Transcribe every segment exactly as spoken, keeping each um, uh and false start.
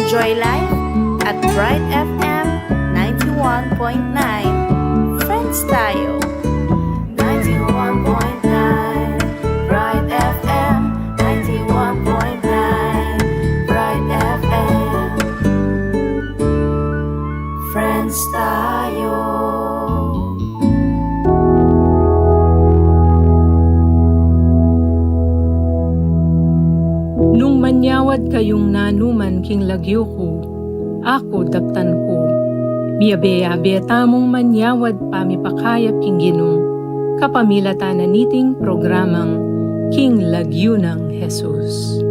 Joy Life at Bright F M ninety-one point nine. Friends tayo. Ninety-one point nine Bright F M, ninety-one point nine Bright F M. Friends tayo. Nung manyawad kayung nanuman king lagyu ku, aku daptan ku. Miyabe-yabe tamung manyawad pamipakayap king Ginu, kapamilatan na niting programang King Lagyu nang Jesus.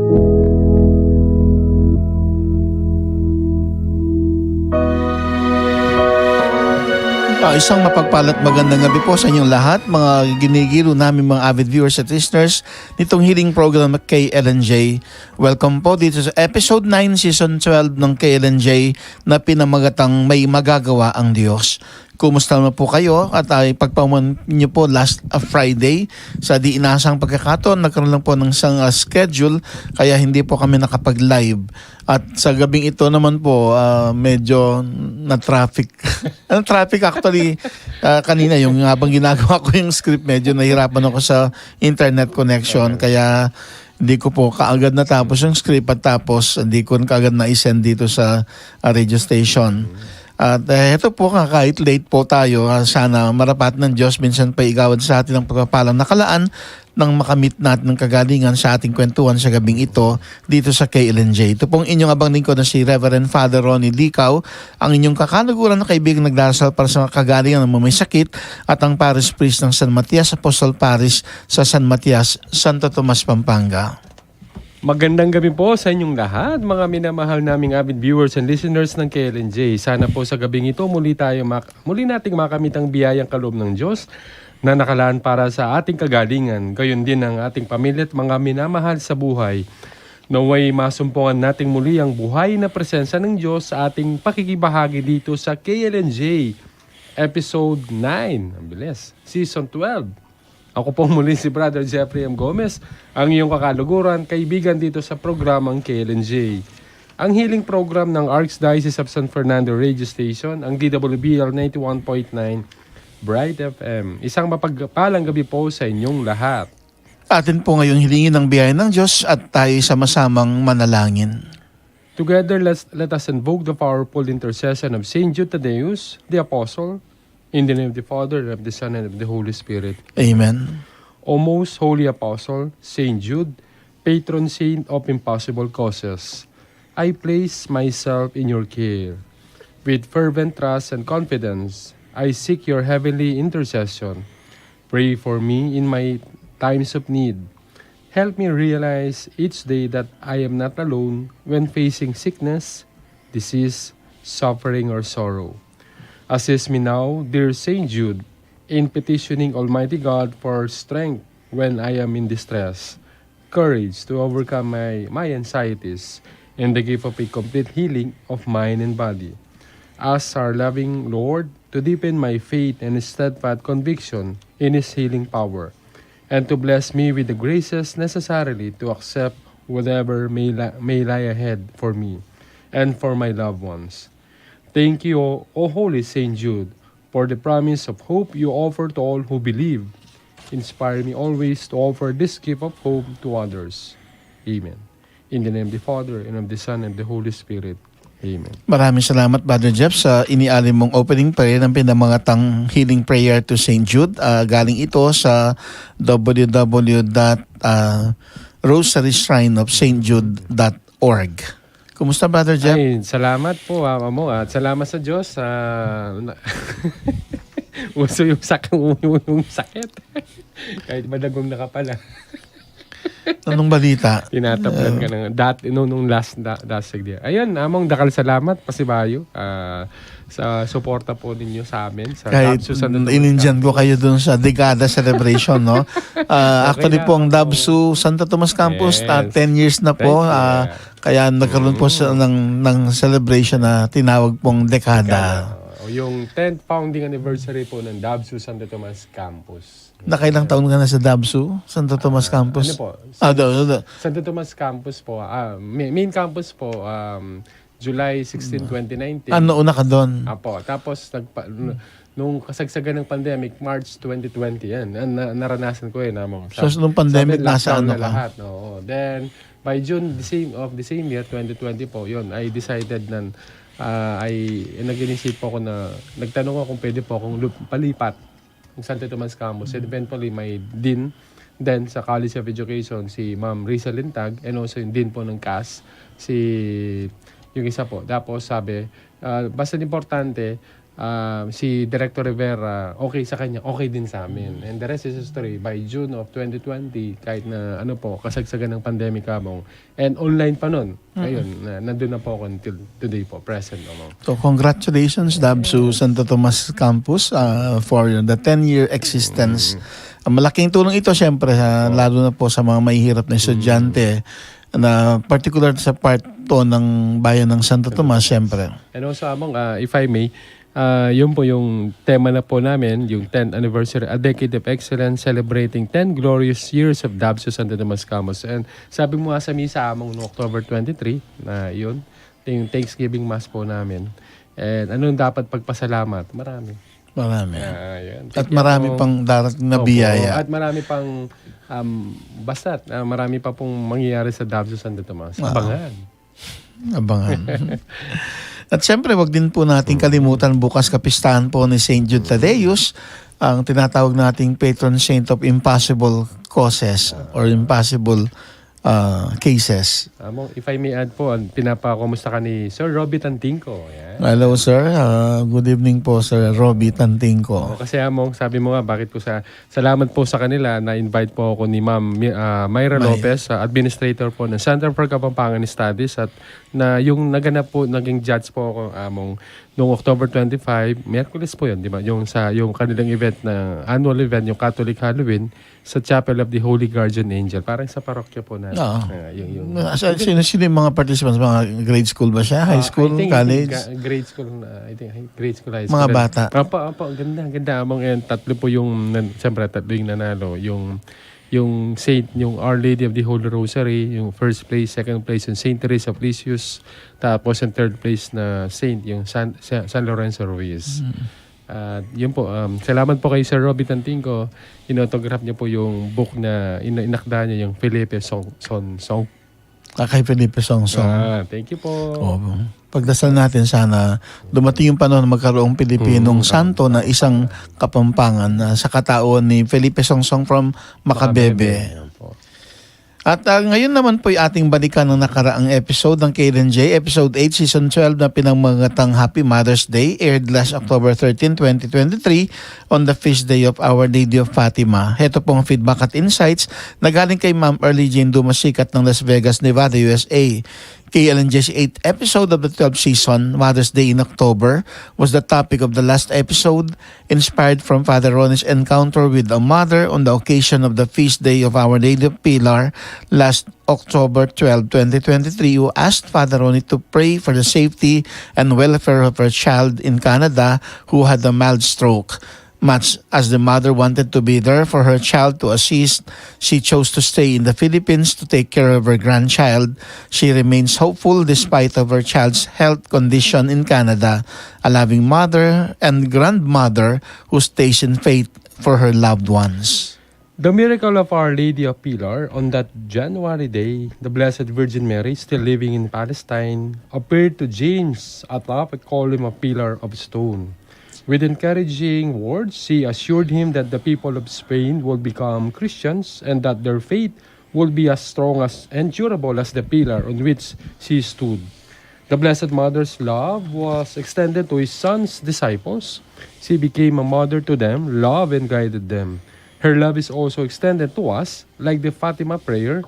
Ah, isang mapagpalat magandang gabi po sa inyong lahat, mga ginigilu namin, mga avid viewers at listeners nitong healing program ng K L N J. Welcome po dito sa episode nine, season twelve ng K L N J na pinamagatang May Magagawa ang Diyos. Kumusta naman po kayo? At ay pagpaman niyo po last, ah, Friday, sa di inasang pagkakataon, nagkaroon lang po ng isang, ah, schedule, kaya hindi po kami nakapag-live. At sa gabing ito naman po, ah, medyo na-traffic. Ang traffic actually, ah, kanina yung habang ginagawa ko yung script, medyo nahirapan ako sa internet connection, kaya hindi ko po kaagad natapos yung script at tapos hindi ko kaagad na-send dito sa, ah, radio station. At, eh, ito po nga, kahit late po tayo, ah, sana marapat ng Diyos, minsan pa igawad sa atin ang pagpapalang nakalaan nang makamit natin ang kagalingan sa ating kwentuhan sa gabing ito dito sa K L N J. Ito pong inyong abang lingkod na si Reverend Father Ronnie Dicao, ang inyong kakaluguran na kaibigan nagdarasal para sa mga kagalingan ng mga may sakit at ang Parish Priest ng San Matias Apostol Parish sa San Matias, Santo Tomas, Pampanga. Magandang gabi po sa inyong lahat, mga minamahal naming avid viewers and listeners ng K L N J. Sana po sa gabing ito muli tayo mak-, muli nating makamit ang biyayang kaloob ng Diyos na nakalaan para sa ating kagalingan, gayon din ang ating pamilya at mga minamahal sa buhay. Nawa'y masumpungan nating muli ang buhay na presensya ng Diyos sa ating pakikibahagi dito sa K L N J Episode nine, ang bilis, Season twelve. Ako pong muli si Brother Jeffrey M. Gomez, ang iyong kakaluguran, kaibigan dito sa programang K L N J. Ang healing program ng Archdiocese of San Fernando Radio Station, ang D W B L ninety-one point nine Bright F M. Isang mapagpalang gabi po sa inyong lahat. Atin po ngayong hilingin ang biyaya ng Diyos at tayo sama-samang manalangin. Together, let's, let us invoke the powerful intercession of Saint Jude Thaddeus, the Apostle, in the name of the Father, and of the Son, and of the Holy Spirit. Amen. O most holy Apostle, Saint Jude, patron saint of impossible causes, I place myself in your care. With fervent trust and confidence, I seek your heavenly intercession. Pray for me in my times of need. Help me realize each day that I am not alone when facing sickness, disease, suffering, or sorrow. Assist me now, dear Saint Jude, in petitioning Almighty God for strength when I am in distress, courage to overcome my, my anxieties, and the gift of a complete healing of mind and body. Ask our loving Lord to deepen my faith and steadfast conviction in His healing power, and to bless me with the graces necessarily to accept whatever may, li- may lie ahead for me and for my loved ones. Thank you, O, O Holy Saint Jude, for the promise of hope you offer to all who believe. Inspire me always to offer this gift of hope to others. Amen. In the name of the Father, and of the Son, and of the Holy Spirit. Amen. Maraming salamat, Brother Jeff, sa inialin mong opening prayer ng pinamangatang healing prayer to Saint Jude. Ah, galing ito sa w w w dot rosary shrine of saint jude dot org. Kumusta, Brother Jeff? Ay, salamat po, ah, Among, at salamat sa Diyos. Ah, na- uso yung sak-, yung sakit. Kahit madagong na ka pala. Anong balita? Tinatablan ka ng dat-, nung, nung last da-, dasig niya. Ayun, Among, dakal salamat, pasibayu, ah, sa suporta po ninyo sa amin, sa Kahit Dabsu Santo Tomas inindian ko Campus. Kayo dun sa Dekada Celebration, no? Ah, Okay actually na, po, ang Among. Dabsu Santo Tomas Campus, ah, Yes. ten years na po. Thank you. Ah, kaya nagkaroon po Mm. sa, ng, ng celebration na tinawag pong Dekada. Dekada. O, yung tenth founding anniversary po ng Dabsu Santo Tomas Campus. Nakailang taon ka na sa Dabsu, Santo Tomas Ah, Campus? Ano po? Ah, do, do, do. Santo Tomas Campus po, ah, ma-, main campus po, um, July sixteen, twenty nineteen. Ah, nauna ka dun? Apo. Tapos, nagpa-, nung kasagsagan ng pandemic, March twenty twenty, yan. Yan, na-, naranasan ko yan, among. So, nung pandemic, lockdown nasa ano na ka? Lahat. Oo. Then, by June the same, of the same year, twenty twenty po, yun, I decided na, ah, I, nag-inisip po ako na, nagtanong ako kung pwede po akong lup-, palipat ng Santo Tomas Campus. And eventually, my dean then sa College of Education, si Ma'am Risa Lintag, and also yung dean po ng CAS, si, yung isa po. Tapos sabi, ah, basta importante, ah, si Director Rivera, okay sa kanya, okay din sa amin. And the rest is history. By June of twenty twenty, kahit na ano po, kasagsagan ng pandemic, among, and online pa nun. Ayun, na, nandun na po ako until today po, present, among. So, congratulations, Dabsu Santo Tomas Campus, ah, for the ten-year existence. Ah, malaking tulong ito, siyempre, sa, lalo na po sa mga mahihirap na estudyante, na particular sa part to ng bayan ng Santo Tomas, siyempre. And also, among, ah, if I may, ah, yun po yung tema na po namin, yung tenth anniversary, A Decade of Excellence, celebrating ten glorious years of Dabsu Santo Tomas Campus. And sabi mo nga sa misa, among, no October twenty-three, na yun, yung Thanksgiving Mass po namin. And anong dapat pagpasalamat? Marami. Marami. Ah, yan. At marami pang darating na biyaya. Opo, at marami pang, um, basta, ah, marami pa pong mangyayari sa Dabsu Santo Tomas. Abangan. Abangan. At siyempre, wag din po nating kalimutan, bukas kapistahan po ni Saint Jude Thaddeus, ang tinatawag nating patron saint of impossible causes or impossible, ah, cases. Among, if I may add po, ang pinapakumusta ka ni Sir Robbie Tantingco. Yan. Hello, sir. Ah, good evening po, Sir Robbie Tantingco. Oo, kasi, among, sabi mo nga, bakit ko sa Salamat po sa kanila, na-invite po ako ni Ma'am Mi-, ah, Myra Lopez, ah, administrator po ng Center for Kapampangan Studies, at na yung naganap po, naging judge po ako, among, nung October twenty-five, Miyerkules po yun, di ba? Yung sa, yung kanilang event na annual event, yung Catholic Halloween, sa Chapel of the Holy Guardian Angel. Parang sa parokya po na. Oo. Ah, yung, yung Ah, sa, sino, sino yung mga participants? Mga grade school ba siya? High school, college? Ah, I think, I think, ah, grade school na, I think, grade school, high school. Mga bata. Opo, opo, ang ganda, ang ganda. Among, and tatlo po yung nan-, siyempre, tatlo yung nanalo. Yung, yung Saint, yung Our Lady of the Holy Rosary, yung first place, second place, yung Saint Teresa of Lisieux, tapos yung third place na Saint, yung San, Sa-, San Lorenzo Ruiz. Mm. At yun po, um, salamat po kay Sir Robbie Tantingco. In-autograph niya po yung book na ina-, inakda niya, yung Felipe Song, Song, Song. Ah, kay Felipe Song Song. Ah, thank you po. Opo. Pagdasal natin, sana dumating yung panahon na magkaroong Pilipinong santo na isang Kapampangan, na sa katauhan ni Felipe Song Song from Macabebe. Macabebe, yan po. At, ah, ngayon naman po'y ating balikan ang nakaraang episode ng K L N J, episode eight, season twelve, na pinamagatang Happy Mother's Day, aired last October thirteen, twenty twenty-three, on the feast day of Our Lady of Fatima. Heto pong feedback at insights na galing kay Ma'am Early Jane Dumasikat ng Las Vegas, Nevada, U S A. K L N J's eighth episode of the twelfth season, Mother's Day in October, was the topic of the last episode, inspired from Father Ronnie's encounter with a mother on the occasion of the feast day of Our Lady of Pilar last October twelve, twenty twenty-three, who asked Father Ronnie to pray for the safety and welfare of her child in Canada who had a mild stroke. Much as the mother wanted to be there for her child to assist, she chose to stay in the Philippines to take care of her grandchild. She remains hopeful despite of her child's health condition in Canada, a loving mother and grandmother who stays in faith for her loved ones. The miracle of Our Lady of Pilar on that January day, the Blessed Virgin Mary, still living in Palestine, appeared to James atop a column of pillar of stone. With encouraging words, she assured him that the people of Spain would become Christians and that their faith would be as strong as and durable as the pillar on which she stood. The Blessed Mother's love was extended to his son's disciples. She became a mother to them, loved and guided them. Her love is also extended to us, like the Fatima prayer.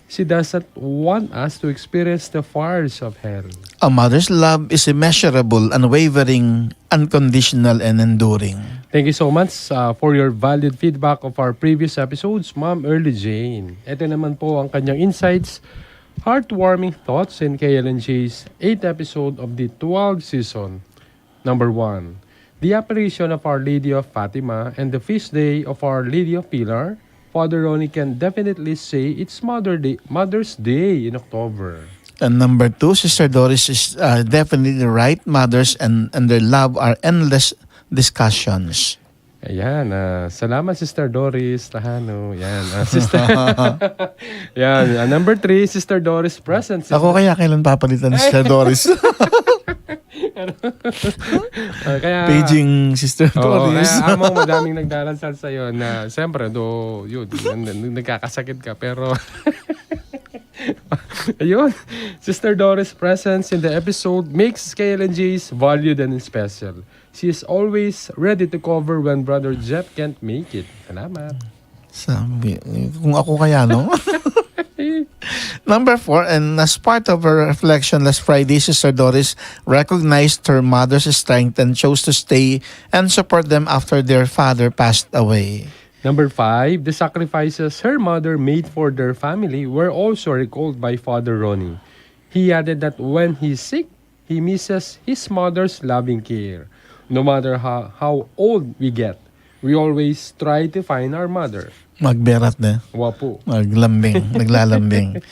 She doesn't want us to experience the fires of hell. A mother's love is immeasurable, unwavering, unconditional, and enduring. Thank you so much, uh, for your valued feedback of our previous episodes, Ma'am Early Jane. Ito naman po ang kanyang insights, heartwarming thoughts in K L N J's eighth episode of the twelfth season. Number one, the apparition of Our Lady of Fatima and the feast day of Our Lady of Pilar. Father Ronnie can definitely say it's Mother Day, Mother's Day in October. And number two, Sister Doris is uh, definitely right. Mothers and, and their love are endless discussions. Ayan, ah, salamat Sister Doris Tahano. Yan, ah, Sister. Yan, ah, number three, Sister Doris present. Sister, Ako kaya kailan papalitan ni Sister Doris? Ah, kaya, Paging Sister Oo, Doris. Kaya amo, madaming nagdarasal sa'yo na, siyempre, do, yun, n- n- nagkakasakit ka, pero, ayun, Sister Doris' presence in the episode makes K L N J's valued and special. She is always ready to cover when Brother Jeff can't make it. Salamat. Sabi, kung ako kaya, no? Number four, and as part of her reflection last Friday, Sister Doris recognized her mother's strength and chose to stay and support them after their father passed away. Number five, the sacrifices her mother made for their family were also recalled by Father Ronnie. He added that when he's sick, he misses his mother's loving care. No matter how, how old we get, we always try to find our mother. Magberat na. Wapu. Maglambing, naglalambing.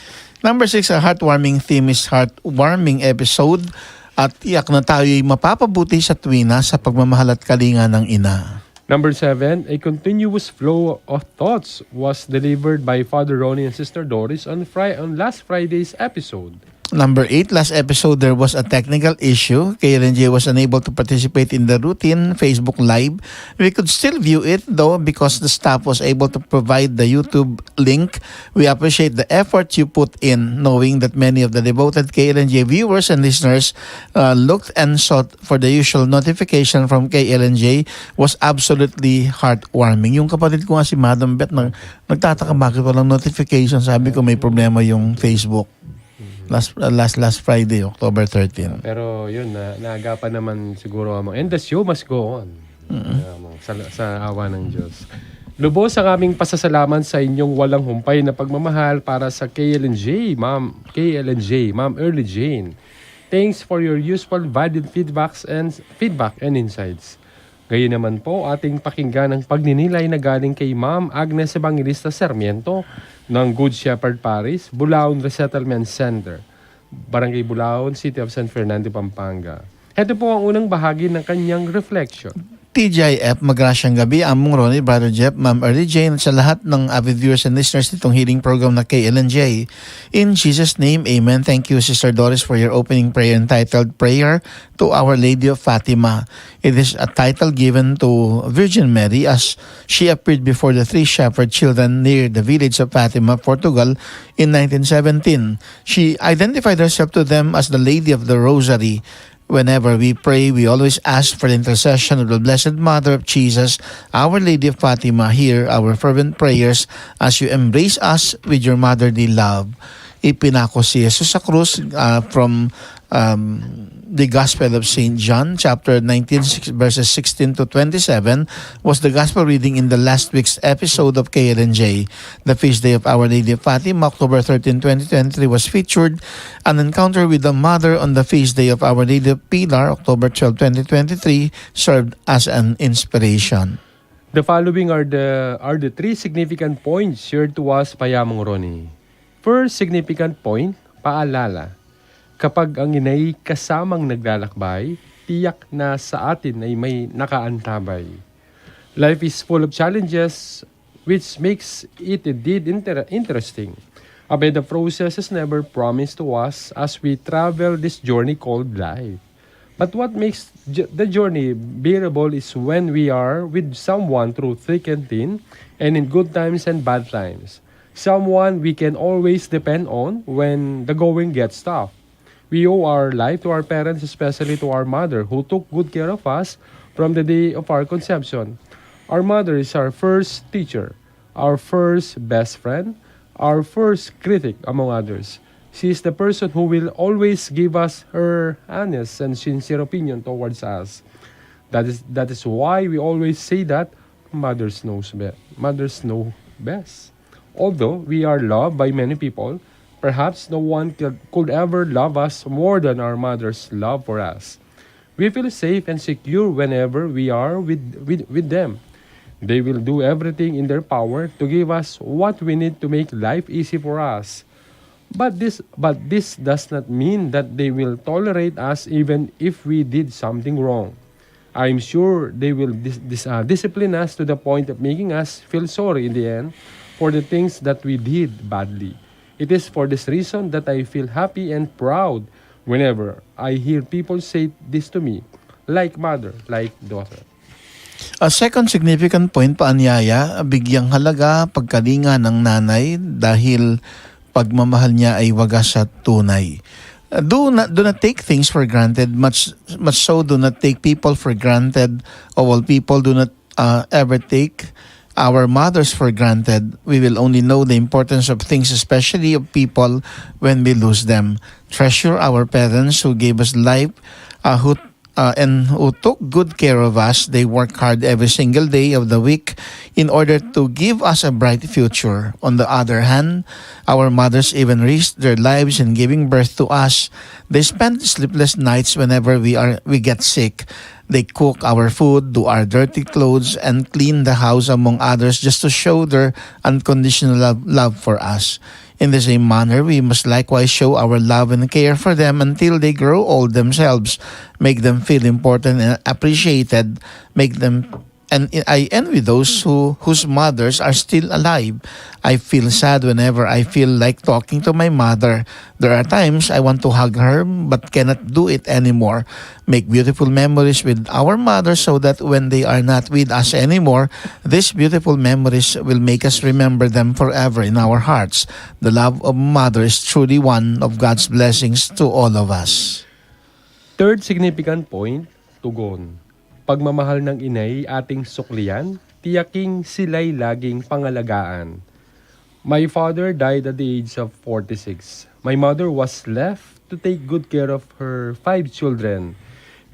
Number six, a heartwarming theme is heartwarming episode. At tiyak na tayo'y mapapabuti sa tuwina sa pagmamahal at kalinga ng ina. Number seven, a continuous flow of thoughts was delivered by Father Ronnie and Sister Doris on, Fri- on last Friday's episode. Number eight, last episode there was a technical issue. K L N J was unable to participate in the routine Facebook Live. We could still view it though because the staff was able to provide the YouTube link. We appreciate the effort you put in, knowing that many of the devoted K L N J viewers and listeners uh, looked and sought for the usual notification from K L N J was absolutely heartwarming. Yung kapatid ko nga si Madam Beth, nag, nagtataka bakit walang notification. Sabi ko may problema yung Facebook. Last, uh, last, last Friday, October thirteen. Pero yun, na, naagapan naman siguro ang mga, and the show must go on. Ayan, sa, sa awa ng Diyos. Lubos ang aming pasasalamat sa inyong walang humpay na pagmamahal para sa K L N J, Ma'am, K L N J, Ma'am Early Jane. Thanks for your useful, valued feedbacks and feedback and insights. Ngayon naman po, ating pakinggan ang pagninilay na galing kay Ma'am Agnes Evangelista Sarmiento ng Good Shepherd Parish, Bulaon Resettlement Center, Barangay Bulaon, City of San Fernando, Pampanga. Heto po ang unang bahagi ng kanyang reflection. T G I F, magrasyang gabi, Among Ronnie, Brother Jeff, Ma'am Early Jane, at sa lahat ng avid viewers and listeners nitong healing program na K L N J. In Jesus' name, amen. Thank you, Sister Doris, for your opening prayer entitled Prayer to Our Lady of Fatima. It is a title given to Virgin Mary as she appeared before the three shepherd children near the village of Fatima, Portugal, in nineteen seventeen. She identified herself to them as the Lady of the Rosary. Whenever we pray, we always ask for the intercession of the Blessed Mother of Jesus, Our Lady of Fatima. Hear our fervent prayers as you embrace us with your motherly love. Ipinako si Jesus sa krus, uh, from um, the Gospel of Saint John, chapter nineteen, six, verses sixteen to twenty-seven, was the Gospel reading in the last week's episode of K L N J. The feast day of Our Lady of Fatima, October thirteen, twenty twenty-three, was featured. An encounter with the mother on the feast day of Our Lady of Pilar, October twelve, twenty twenty-three, served as an inspiration. The following are the, are the three significant points shared to us by Among Ronnie. First significant point, paalala. Kapag ang ina'y kasamang naglalakbay, tiyak na sa atin ay may nakaantabay. Life is full of challenges, which makes it indeed inter- interesting. Abay, the process is never promised to us as we travel this journey called life. But what makes j- the journey bearable is when we are with someone through thick and thin, and in good times and bad times. Someone we can always depend on when the going gets tough. We owe our life to our parents, especially to our mother, who took good care of us from the day of our conception. Our mother is our first teacher, our first best friend, our first critic, among others. She is the person who will always give us her honest and sincere opinion towards us. That is, that is why we always say that mothers knows be- mothers know best. Although we are loved by many people, perhaps no one could, could ever love us more than our mother's love for us. We feel safe and secure whenever we are with, with, with them. They will do everything in their power to give us what we need to make life easy for us. But this, but this does not mean that they will tolerate us even if we did something wrong. I'm sure they will dis- dis- uh, discipline us to the point of making us feel sorry in the end for the things that we did badly. It is for this reason that I feel happy and proud whenever I hear people say this to me, like mother, like daughter. A second significant point pa anyaya, bigyang halaga pagkalinga ng nanay dahil pagmamahal niya ay wagas at tunay. Uh, do not do not take things for granted. Much much so, do not take people for granted. Of all people, do not uh, ever take our mothers for granted. We will only know the importance of things, especially of people, when we lose them. Treasure our parents who gave us life, uh, who uh, and who took good care of us. They work hard every single day of the week in order to give us a bright future. On the other hand, our mothers even risk their lives in giving birth to us. They spend sleepless nights whenever we are we get sick. They cook our food, do our dirty clothes, and clean the house, among others, just to show their unconditional love, love for us. In the same manner, we must likewise show our love and care for them until they grow old themselves, make them feel important and appreciated, make them and I envy those who whose mothers are still alive. I feel sad whenever I feel like talking to my mother. There are times I want to hug her but cannot do it anymore. Make beautiful memories with our mothers so that when they are not with us anymore, these beautiful memories will make us remember them forever in our hearts. The love of mother is truly one of God's blessings to all of us. Third significant point, tugon. Pagmamahal ng inay ating suklian, tiyaking sila'y laging pangalagaan. My father died at the age of forty-six. My mother was left to take good care of her five children.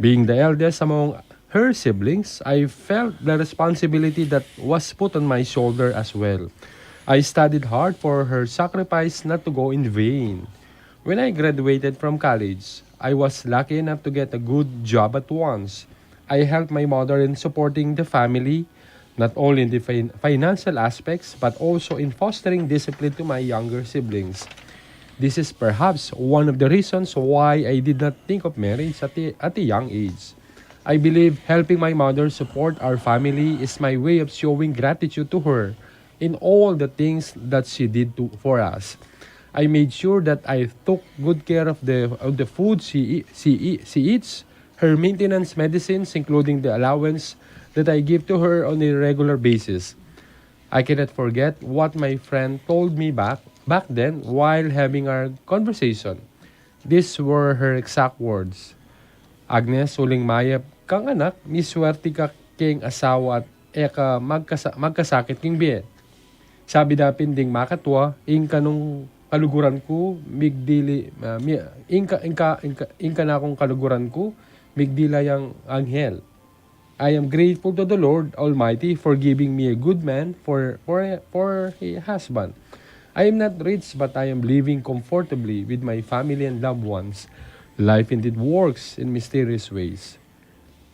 Being the eldest among her siblings, I felt the responsibility that was put on my shoulder as well. I studied hard for her sacrifice not to go in vain. When I graduated from college, I was lucky enough to get a good job at once. I helped my mother in supporting the family, not only in the fin- financial aspects, but also in fostering discipline to my younger siblings. This is perhaps one of the reasons why I did not think of marriage at a, at a young age. I believe helping my mother support our family is my way of showing gratitude to her in all the things that she did to, for us. I made sure that I took good care of the, of the food she, e- she, e- she eats, her maintenance medicines, including the allowance that I give to her on a regular basis. I cannot forget what my friend told me back, back then while having our conversation. These were her exact words. "Agnes, uling mayap kang anak, miswerte ka keng asawa at e ka magkasa- magkasakit king bie." Sabi da pin ding makatwa, "Ing kanung kaluguran ku, migdili, ah, mi- ing ka- ing ka- ing ka- ing kanakung kaluguran ku, migdila yang anghel." I am grateful to the Lord Almighty for giving me a good man for, for, for a husband. I am not rich, but I am living comfortably with my family and loved ones. Life indeed works in mysterious ways.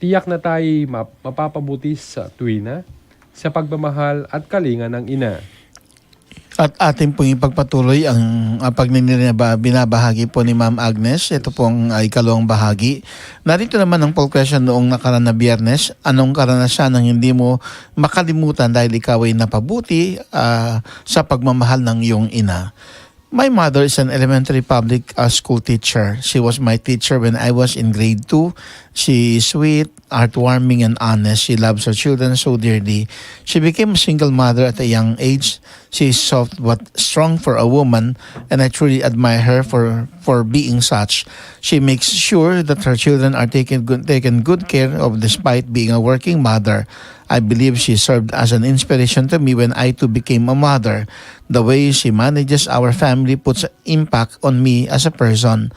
Tiyak na tayo map- mapapabuti sa tuwina, sa pagmamahal at kalinga ng ina. At atin pong ipagpatuloy ang, ang pagninirina ba, binabahagi po ni Ma'am Agnes. Ito pong, ah, ikalawang bahagi. Narito naman ang poll question noong nakaraan na Biyernes. Anong karanasan ang hindi mo makalimutan dahil ikaw ay napabuti, ah, sa pagmamahal ng iyong ina? My mother is an elementary public, uh, school teacher. She was my teacher when I was in grade two. She is sweet, heartwarming, and honest. She loves her children so dearly. She became a single mother at a young age. She is soft but strong for a woman, and I truly admire her for, for being such. She makes sure that her children are taken good, taken good care of despite being a working mother. I believe she served as an inspiration to me when I too became a mother. The way she manages our family puts impact on me as a person.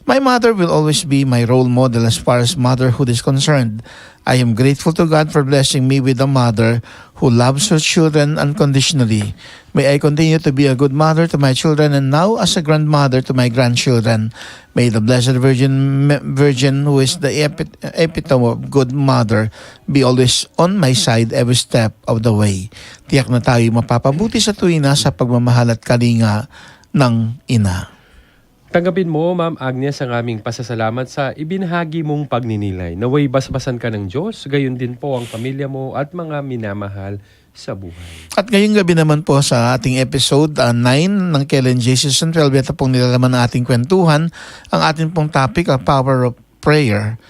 My mother will always be my role model as far as motherhood is concerned. I am grateful to God for blessing me with a mother who loves her children unconditionally. May I continue to be a good mother to my children and now as a grandmother to my grandchildren. May the Blessed Virgin, Virgin, who is the epi- epitome of good mother, be always on my side every step of the way. Tiyak na tayo mapapabuti sa tuwina sa pagmamahal at kalinga ng Ina. Tanggapin mo, Ma'am Agnes, ang aming pasasalamat sa ibinahagi mong pagninilay. Nawa'y basbasan ka ng Diyos, gayon din po ang pamilya mo at mga minamahal sa buhay. At ngayong gabi naman po sa ating episode, ah, nine ng K L N J Season twelve, ito pong nilalaman ng ating kwentuhan, ang ating pong topic, ang power of prayer.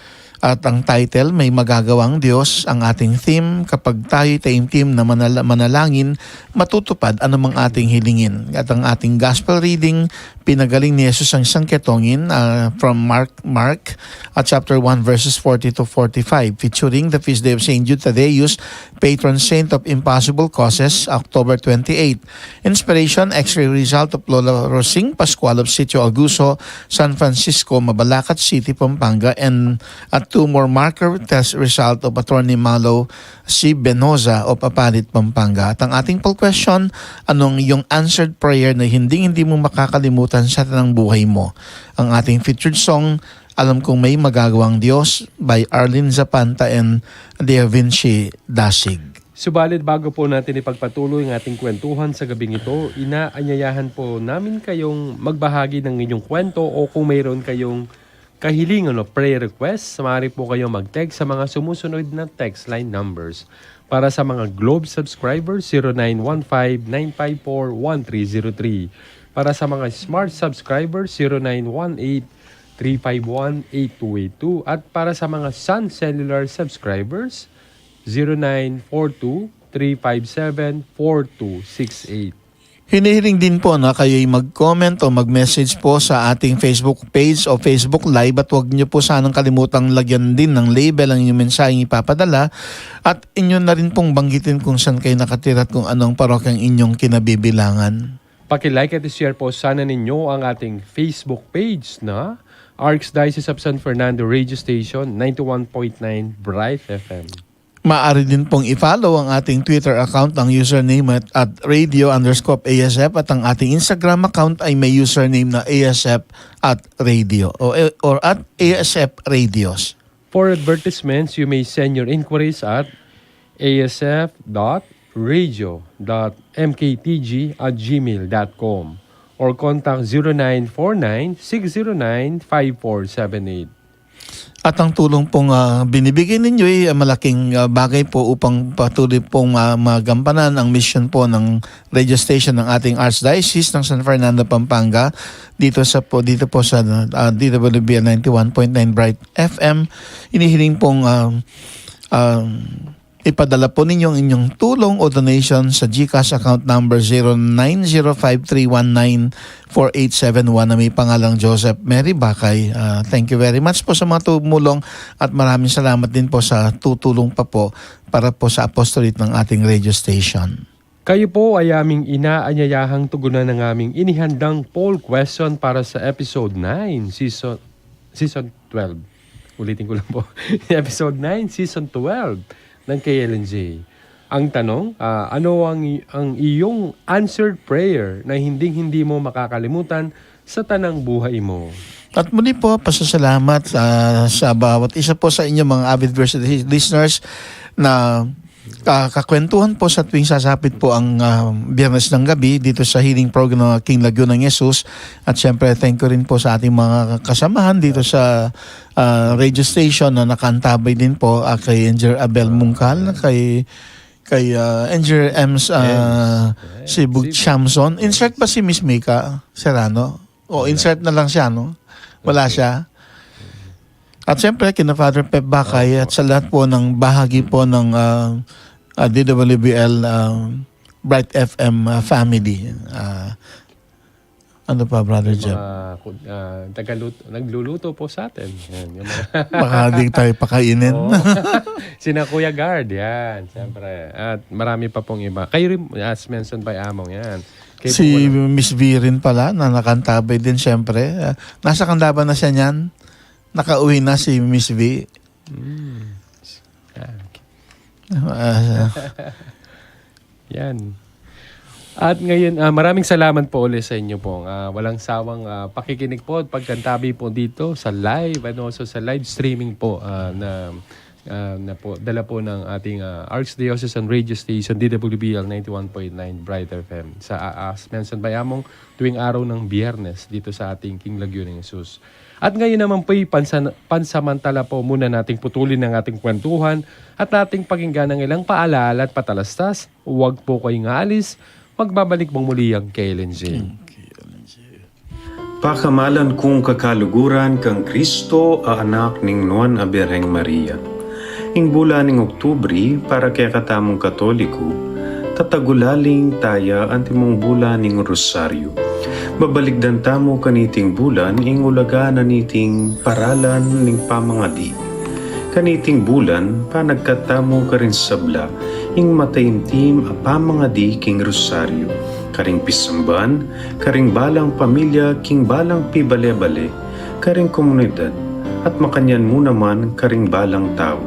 At ang title, May Magagawa ang Diyos. Ang ating theme, kapag tayo'y taimtim na manala-, manalangin, matutupad anumang ating hilingin. At ang ating gospel reading, pinagaling ni Jesus ang isang ketongin, ah, from Mark, Mark, at chapter one, verses forty to forty-five, featuring the feast day of Saint Jude Thaddeus, patron saint of impossible causes, October twenty-eight. Inspiration, X-ray result of Lola Rosing Pascual of Sitio Aguso, San Francisco, Mabalacat City, Pampanga, and a tumor marker test result of Attorney Malo C. Benoza of Apalit, Pampanga. At ang ating poll question, anong iyong answered prayer na hinding-hindi mo makakalimutan sa tanang buhay mo? Ang ating featured song, Alam Kong May Magagawa ang Diyos by Arlene Zapanta and Dea Vinci Dasig. Subalit bago po natin ipagpatuloy ang ating kwentuhan sa gabing ito, inaanyayahan po namin kayong magbahagi ng inyong kwento o kung mayroon kayong kahilingan o prayer request, maaari po kayong mag-text sa mga sumusunod na text line numbers. Para sa mga Globe subscribers, zero nine one five nine five four one three zero three. Para sa mga Smart subscribers, zero nine one eight three five one eight two eight two. At para sa mga Sun Cellular subscribers, zero nine four two three five seven four two six eight. Hinihiling din po na kayo'y mag-comment o mag-message po sa ating Facebook page o Facebook Live, at huwag niyo po sanang kalimutang lagyan din ng label ang inyong mensaheng ipapadala, at inyo na rin pong banggitin kung saan kayo nakatira at kung anong parokyang inyong kinabibilangan. Paki-like at share po sana ninyo ang ating Facebook page na Archdiocese of San Fernando Radio Station, ninety-one point nine Bright F M. Maaari din pong i-follow ang ating Twitter account, ang username at, at radio underscore A S F, at ang ating Instagram account ay may username na A S F at radio o, or at A S F Radios. For advertisements, you may send your inquiries at A S F dot radio dot M K T G at gmail dot com or contact zero nine four nine six zero nine five four seven eight. At ang tulong pong, ah, binibigay ninyo ay, ah, malaking, ah, bagay po upang patuloy pong, ah, magampanan ang misyon po ng radio station ng ating Archdiocese ng San Fernando, Pampanga, dito sa po, dito po sa, ah, D W B L ninety-one point nine Bright F M. Inihiling pong, ah, ah, ipadala po ninyo ang inyong tulong o donation sa GCash account number zero nine zero five three one nine four eight seven one na may pangalang Joseph Mary Bakay. Ah, thank you very much po sa mga tumulong at maraming salamat din po sa tutulong pa po para po sa apostolate ng ating radio station. Kayo po ay aming inaanyayahang tugunan ng aming inihandang poll question para sa episode nine, season, season twelve. Ulitin ko lang po. Episode nine, season twelve ng K L N J. Ang tanong, ah, ano ang, ang iyong answered prayer na hinding-hindi mo makakalimutan sa tanang buhay mo? At muli po, pasasalamat, ah, sa bawat isa po sa inyo, mga avid viewers at listeners, na, ah, kakwentuhan po sa tuwing sasapit po ang, ah, Biyernes ng gabi dito sa healing program ng King Laguna ng Jesus. At siyempre, thank you rin po sa ating mga kasamahan dito sa, ah, radio station na nakaantabay din po, ah, kay Engineer Abel Mungkal, kay, kay, ah, Engineer Ems, ah, Ems. Sibug Sibug. Chamson. Insert ba si Miss Mika Serrano? O, okay, insert na lang siya, no? Wala, okay, siya. At siyempre, kina Father Pep Bakay, opo, at sa lahat po ng bahagi po ng, ah, ah, D W B L, ah, Bright F M, ah, family. Ah, ano pa, Brother Yung Jeff? Mga ku-, ah, tagalut-, nagluluto po sa atin. Yan, yung mga Baka di tayo pakainin. Oo. Sina Kuya Guard, yan, siyempre. At marami pa pong iba. Kayo rin, as mentioned by Among, yan. Kayo Si po wala. Miss V rin pala, na nakantabay din, siyempre. Ah, nasa Canlavan na siya niyan. Nakauwi na si Miss V. Mm. Ah, okay. Ah, Yan. At ngayon, ah, maraming salamat po ulit sa inyo pong, ah, walang sawang, ah, pakikinig po at pagkantabi po dito sa live and also sa live streaming po, ah, na ah, na po, dala po ng ating, ah, Archdiocesan Radio Station, D W B L ninety-one point nine Bright F M. Sa, ah, as mentioned by Among, tuwing araw ng Biyernes dito sa ating King Lagyo ng Jesus. At ngayon naman po'y pansan-, pansamantala po muna nating putulin ang ating kwentuhan at ating pakinggan ang ilang paalala at patalastas. Huwag po kayong aalis, magbabalik pong muli ang K L N J. Pakamalan kung kakaluguran kang Kristo a anak ning Nuan a Birheng Maria. Ing bulan ning Oktubri, para kekatamung Katoliko, tatagulaling taya antimong bulan ning Rosaryo. Babalikdan tamu kaniting bulan ing ulaga na niting paralan ning pamangadi. Kaniting bulan, panagkat tamu karing sabla ing mataimtim a pamangadi king Rosaryo, karing pisamban, karing balang pamilya, king balang pibale-bale, karing komunidad, at makanyan mu naman karing balang tau.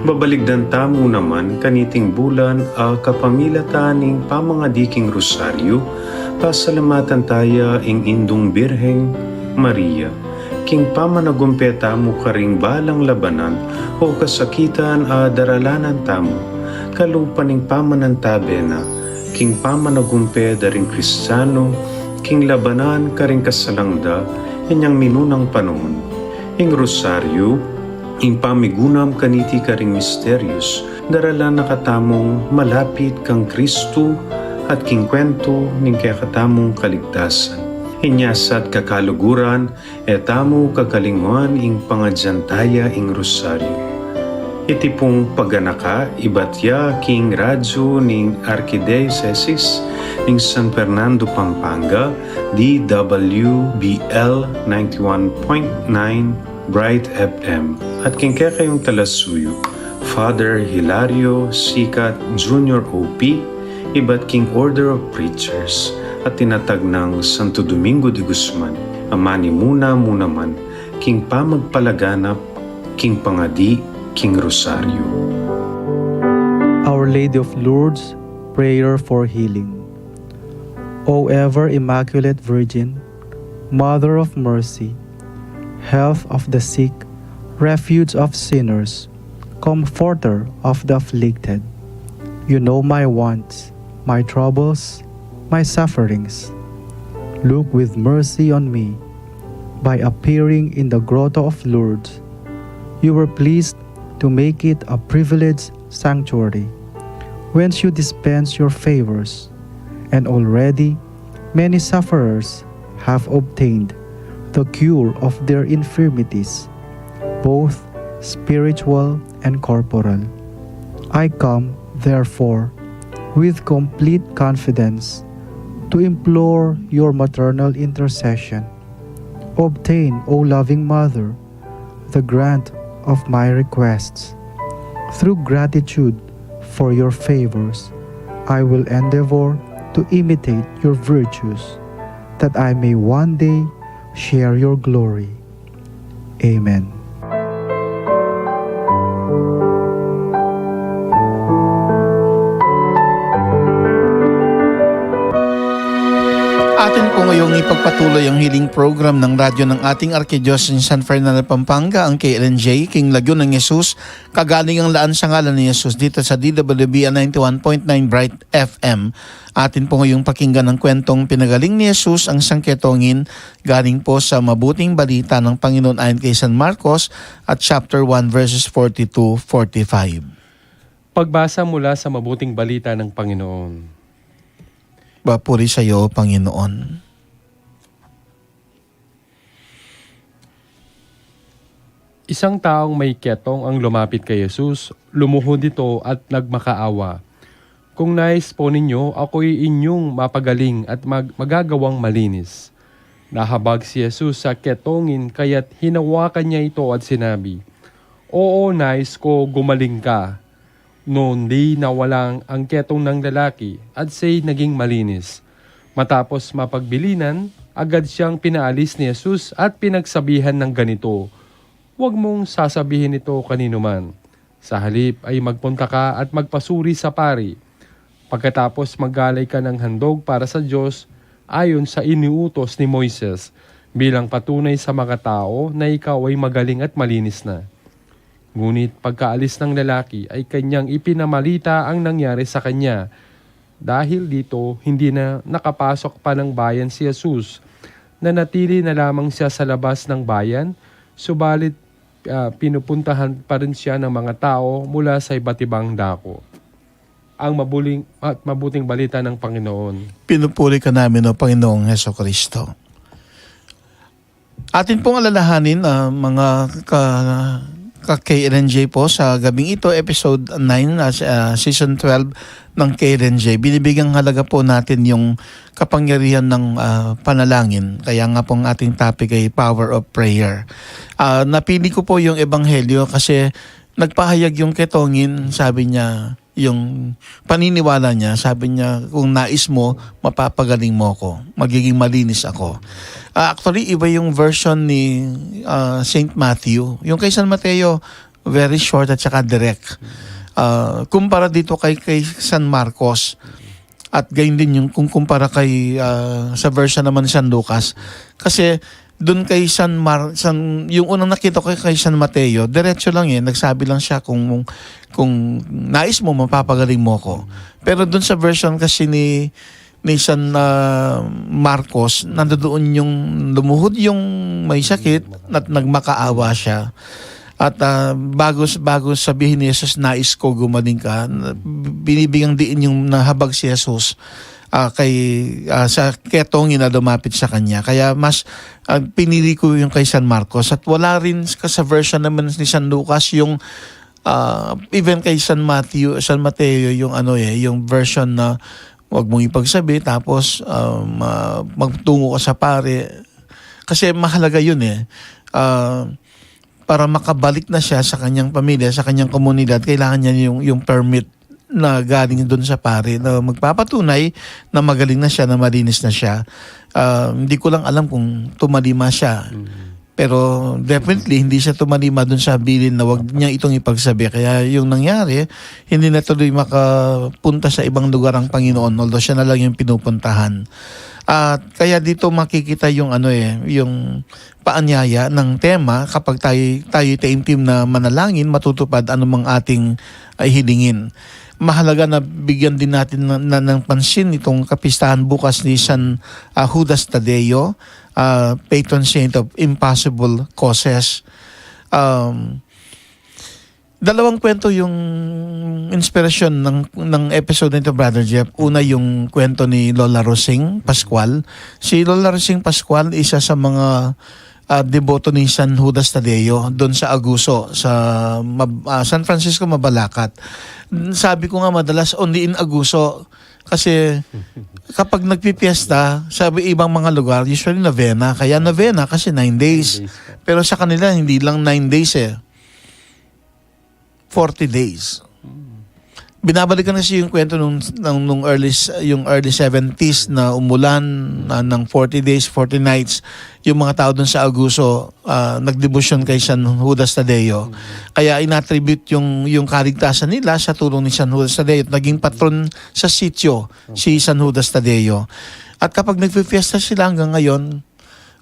Babalikdan tamu naman kaniting bulan a kapamilatan ning pamangadi king Rosaryo, pasalamatan taya ing Indung Birheng Maria, king pamanagumpe tamu karing balang labanan o kasakitan a daralanan tamu, kalupa ning pamanantabe na, king pamanagumpe da ring Kristiano, king labanan karing kasalang da, inyang minunang panaun. Ing Rosaryo, ing pamigunam kaniti karing misterios, daralan na katamung malapit kang Kristu at king kwentu ning kekatamung kaligtasan. Inya sa at kakaluguran, e tamu kakalinguan ing pangadyan taya ing Rosaryo. Iti pung paganaka, ibat ya king radyo ning Arkidiyosesis ning San Fernando, Pampanga, D W B L ninety-one point nine Bright F M. At king kekayung talasuyu, Father Hilario Sicat Junior O P, ibat king Order of Preachers, at tinatag nang Santo Domingo de Guzman, a manimuna mu naman king pamagpalaganap king pangadi king Rosaryo. Our Lady of Lourdes, prayer for healing. O ever Immaculate Virgin, Mother of Mercy, Health of the sick, Refuge of sinners, Comforter of the afflicted, you know my wants, my troubles, my sufferings. Look with mercy on me. By appearing in the Grotto of Lourdes, you were pleased to make it a privileged sanctuary, whence you dispense your favors, and already many sufferers have obtained the cure of their infirmities, both spiritual and corporal. I come, therefore, with complete confidence to implore your maternal intercession. Obtain, O loving Mother, the grant of my requests. Through gratitude for your favors, I will endeavor to imitate your virtues, that I may one day share your glory. Amen. Atin po ngayong ipagpatuloy ang healing program ng radyo ng ating Arkidiocese ng San Fernando, Pampanga, ang K L N J, King Lagyo ng Jesus, kagalingan laan sa ngalan ni Jesus dito sa D W B L ninety-one point nine Bright F M. Atin po ngayong pakinggan ang kwentong pinagaling ni Jesus ang sangketongin galing po sa Mabuting Balita ng Panginoon ayon kay San Marcos at chapter one, verses forty-two, forty-five. Pagbasa mula sa Mabuting Balita ng Panginoon. Papuri sa iyo, Panginoon. Isang taong may ketong ang lumapit kay Jesus, lumuhod ito at nagmakaawa, "Kung nais po ninyo, ako'y inyong mapagaling at mag-, magagawang malinis." Nahabag si Jesus sa ketongin, kaya't hinawakan niya ito at sinabi, "Oo, nais ko, gumaling ka." Noon di nawalang ang ketong ng lalaki at siya'y naging malinis. Matapos mapagbilinan, agad siyang pinaalis ni Jesus at pinagsabihan ng ganito, "Huwag mong sasabihin ito kaninuman. Sa halip ay magpunta ka at magpasuri sa pari. Pagkatapos maggalay ka ng handog para sa Diyos ayon sa iniutos ni Moises, bilang patunay sa mga tao na ikaw ay magaling at malinis na." Ngunit pagkaalis ng lalaki ay kanyang ipinamalita ang nangyari sa kanya. Dahil dito, hindi na nakapasok pa ng bayan si Jesus. Nanatili na lamang siya sa labas ng bayan, subalit, ah, pinupuntahan pa rin siya ng mga tao mula sa iba't ibang dako. Ang mabuling at mabuting balita ng Panginoon. Pinupuri ka namin, O Panginoong Heso Kristo. Atin pong alalahanin, ah, mga ka, ka K L N J po, sa gabing ito, episode nine, ah, s-, ah, season twelve ng K L N J. Binibigyang halaga po natin yung kapangyarihan ng, ah, panalangin. Kaya nga pong ating topic ay power of prayer. Ah, napili ko po yung ebanghelyo kasi nagpahayag yung Ketongin, sabi niya, yung paniniwala niya, sabi niya, "Kung nais mo, mapapagaling mo ako. Magiging malinis ako." Ah, actually, iba yung version ni, ah, Saint Matthew. Yung kay San Mateo, very short at saka direct. Ah, kumpara dito kay, kay San Marcos. At gayon din yung kung kumpara kay, ah, sa version naman ni San Lucas. Kasi dun kay San Mar-, San, yung unang nakita ko kay San Mateo, diretso lang eh, nagsabi lang siya, "Kung, kung nais mo, mapapagaling mo ko." Pero dun sa version kasi ni, ni San, ah, Marcos, nandoon yung lumuhod yung may sakit at nagmakaawa siya. At, ah, bago, bago sabihin ni Jesus, "Nais ko, gumaling ka," na-, binibigyan diin yung nahabag si Jesus, ah, kay, ah, sa Ketongin na lumapit sa kanya. Kaya mas, ah, pinili ko yung kay San Marcos. At wala rin ka-, sa version naman ni San Lucas yung, ah, even kay San Matthew, San Mateo, yung ano eh, yung version na wag mong ipagsabi, tapos, um, ah, magtungo ka sa pare. Kasi mahalaga yun eh. Ah, para makabalik na siya sa kanyang pamilya, sa kanyang komunidad, kailangan niya yung, yung permit na galing dun sa pare na magpapatunay na magaling na siya, na malinis na siya. Ah, hindi ko lang alam kung tumalima siya. Mm. Pero definitely, hindi siya tumalima dun sa bilin na wag niya itong ipagsabi. Kaya yung nangyari, hindi na tuloy makapunta sa ibang lugar ang Panginoon, although siya na lang yung pinupuntahan. At kaya dito makikita yung ano eh, yung paanyaya ng tema kapag tayo, tayo taimtim na manalangin, matutupad anumang ating, ay, hilingin. Mahalaga na bigyan din natin na, na, ng pansin itong kapistahan bukas ni San, ah, Judas Tadeo, ah, patron saint of impossible causes. Um, dalawang kwento yung inspirasyon ng, ng episode nito, Brother Jeff. Una, yung kwento ni Lola Rosing Pascual. Si Lola Rosing Pascual, isa sa mga, ah, deboto ni San Judas Tadeo doon sa Aguso, sa Mab-, ah, San Francisco Mabalacat. Sabi ko nga, madalas only in Aguso. Kasi kapag nagpipiesta, sabi, ibang mga lugar, usually novena. Kaya novena kasi nine days. Nine days. Pero sa kanila, hindi lang nine days eh. Forty days. Binabalikan kasi yung kwento nung, nung, nung early s-, yung early seventies na umulan na ng forty days, forty nights, yung mga tao dun sa Aguso, ah, nagdebosyon kay San Judas Tadeo. Kaya inattribute yung, yung kaligtasan nila sa tulong ni San Judas Tadeo. Naging patron sa sitio si San Judas Tadeo. At kapag nagfifiesta sila hanggang ngayon,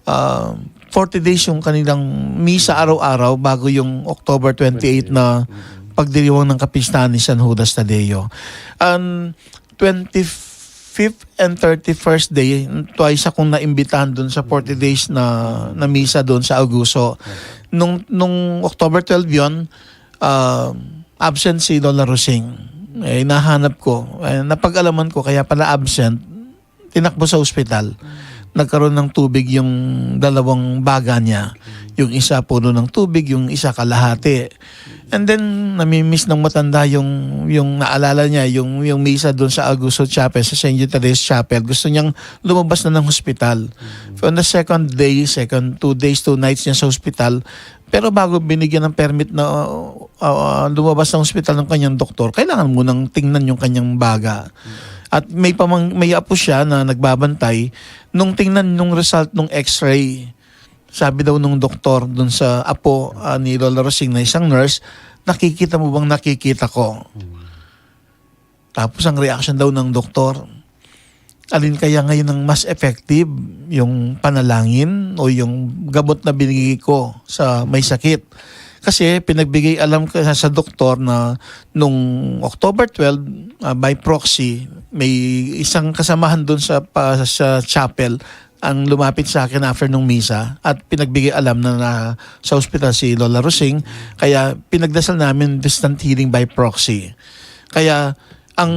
ah, forty days yung kanilang misa araw-araw bago yung October twenty-eight na pagdiriwang ng kapistahan ni San Judas Tadeo. Ang twenty-fifth and thirty-first day, twice akong naimbitahan dun sa forty days na, na misa dun sa Aguso. Nung, nung October twelve yon, ah, absent si Lola Rosing. Eh, nahanap ko. Eh, napag-alaman ko, kaya pala absent. Tinakbo sa ospital. Nagkaroon ng tubig yung dalawang baga niya. Yung isa puno ng tubig, yung isa kalahati. And then, namimiss ng matanda yung, yung naalala niya, yung, yung misa doon sa Aguso Chapel, sa Saint Eucharist Chapel. Gusto niyang lumabas na ng hospital. On the second day, second, two days, two nights niya sa hospital, pero bago binigyan ng permit na, uh, uh, lumabas ng ospital ng kanyang doktor, kailangan munang tingnan yung kanyang baga. At may pamang-, may apo siya na nagbabantay. Nung tingnan yung result ng X-ray, sabi daw nung doktor dun sa apo, ah, ni Lola Rosing na isang nurse, "Nakikita mo bang nakikita ko?" Tapos ang reaction daw ng doktor, "Alin kaya ngayon ang mas effective, yung panalangin o yung gamot na binigay ko sa may sakit?" Kasi pinagbigay alam ka sa doktor na nung October twelve, ah, by proxy, may isang kasamahan dun sa, pa, sa chapel ang lumapit sa akin after nung misa at pinagbigay alam na, na sa ospital si Lola Rosing. Kaya pinagdasal namin distant healing by proxy. Kaya ang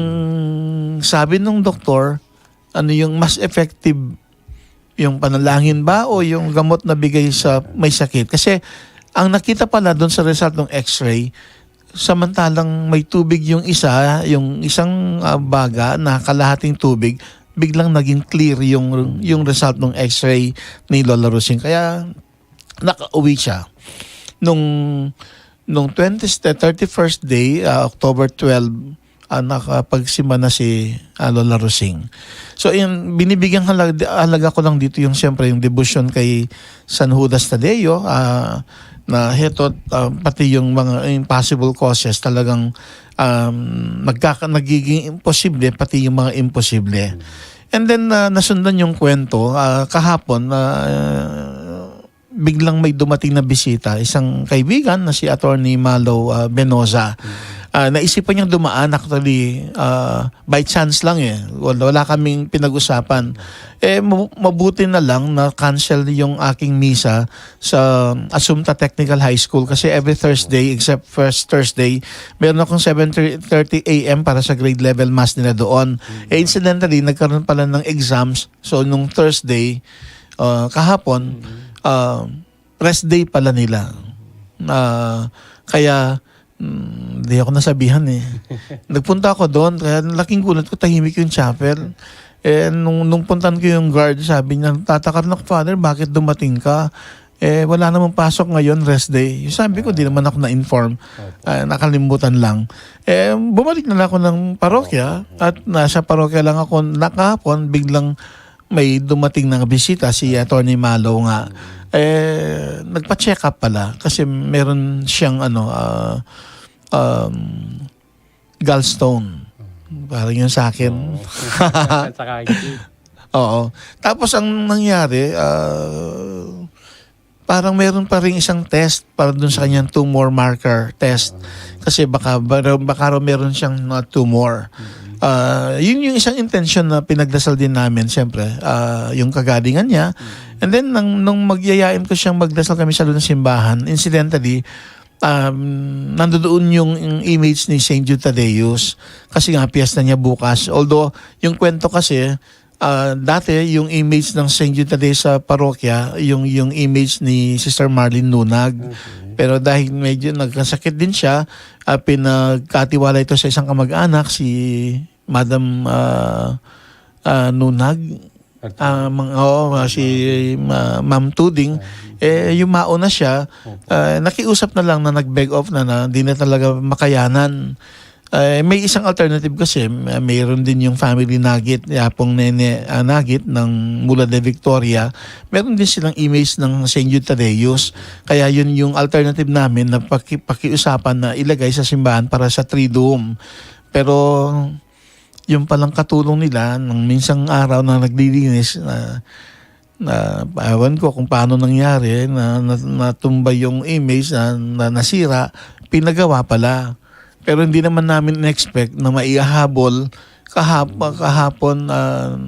sabi nung doktor, ano yung mas effective, yung panalangin ba o yung gamot na bigay sa may sakit? Kasi ang nakita pala doon sa result ng x-ray, samantalang may tubig yung isa, yung isang, ah, baga na kalahating tubig, biglang naging clear yung, yung result ng x-ray ni Lola Rosing. Kaya nakauwi siya. Nung, nung twenty, thirty-first day, ah, October twelve, ah, nakapagsimba na si, ah, Lola Rosing. So, yung binibigyan halaga, halaga ko lang dito yung, siyempre, yung debosyon kay San Judas Tadeo, ah, na heto, ah, pati yung mga impossible causes, talagang, um, nagkaka-, nagiging imposible, pati yung mga imposible. And then, ah, nasundan yung kwento, ah, kahapon, ah, biglang may dumating na bisita, isang kaibigan na si Attorney Malo, ah, Benoza. Ah, naisipan niyang dumaan, actually, ah, by chance lang eh. Wala, wala kaming pinag-usapan. Eh, mabu-, mabuti na lang na cancel yung aking misa sa Assumpta Technical High School kasi every Thursday, except first Thursday, meron akong seven thirty a m para sa grade level mass nila doon. Eh, incidentally, nagkaroon pala ng exams. So, nung Thursday, ah, kahapon, ah, rest day pala nila. Ah, kaya, mm, di ako nasabihan eh. Nagpunta ako doon, kaya laking gulat ko, tahimik yung chapel. Eh, nung, nung puntan ko yung guard, sabi niya, "Tataka na ako, Father, bakit dumating ka? Eh, wala namang pasok ngayon, rest day." Yung sabi ko, di naman ako na-inform. Ah, nakalimutan lang. Eh, bumalik na lang ako ng parokya at nasa parokya lang ako na kahapon, biglang may dumating na bisita, si Attorney Malo nga. Eh, nagpa-check up pala kasi meron siyang, ano, ah, um, gallstone. Parang yung sa akin. Oo. Saka hindi. Oo. Tapos ang nangyari, ah, parang meron pa rin isang test para dun sa kanyang tumor marker test. Kasi baka, baka, baka raw meron siyang, uh, tumor. Ah, yun yung isang intensyon na pinagdasal din namin, siyempre, ah, yung kagalingan niya. And then, nang, nung magyayain ko siyang magdasal kami sa loob ng simbahan, incidentally, um, nandoon yung, yung image ni Saint Jude Thaddeus. Kasi nga, piyesta niya bukas. Although, yung kwento kasi, ah, dati yung image ng Saint Jude Thaddeus sa parokya, yung, yung image ni Sister Marlene Nunag. Pero dahil medyo nagkasakit din siya, ah, pinagkatiwala ito sa isang kamag-anak, si Madam, ah, ah, Nunag. Ah, mang-, oo, ah, si Ma-, Ma'am Tuding. Eh, yumao na siya. Ah, nakiusap na lang na nag-beg off na, na di na talaga makayanan. Eh, may isang alternative kasi, may-, mayroon din yung family Nagit, Yapong Nene, ah, Nagit ng Mula de Victoria. Meron din silang image ng Saint Jude Thaddeus. Kaya yun yung alternative namin na paki-, pakiusapan na ilagay sa simbahan para sa Triduum. Pero yung palang katulong nila, nang minsang araw na naglilinis, na, na, ewan ko kung paano nangyari, na, na, natumba yung image, na, na nasira, pinagawa pala. Pero hindi naman namin in-expect na maihahabol kahap-, kahapon, ah,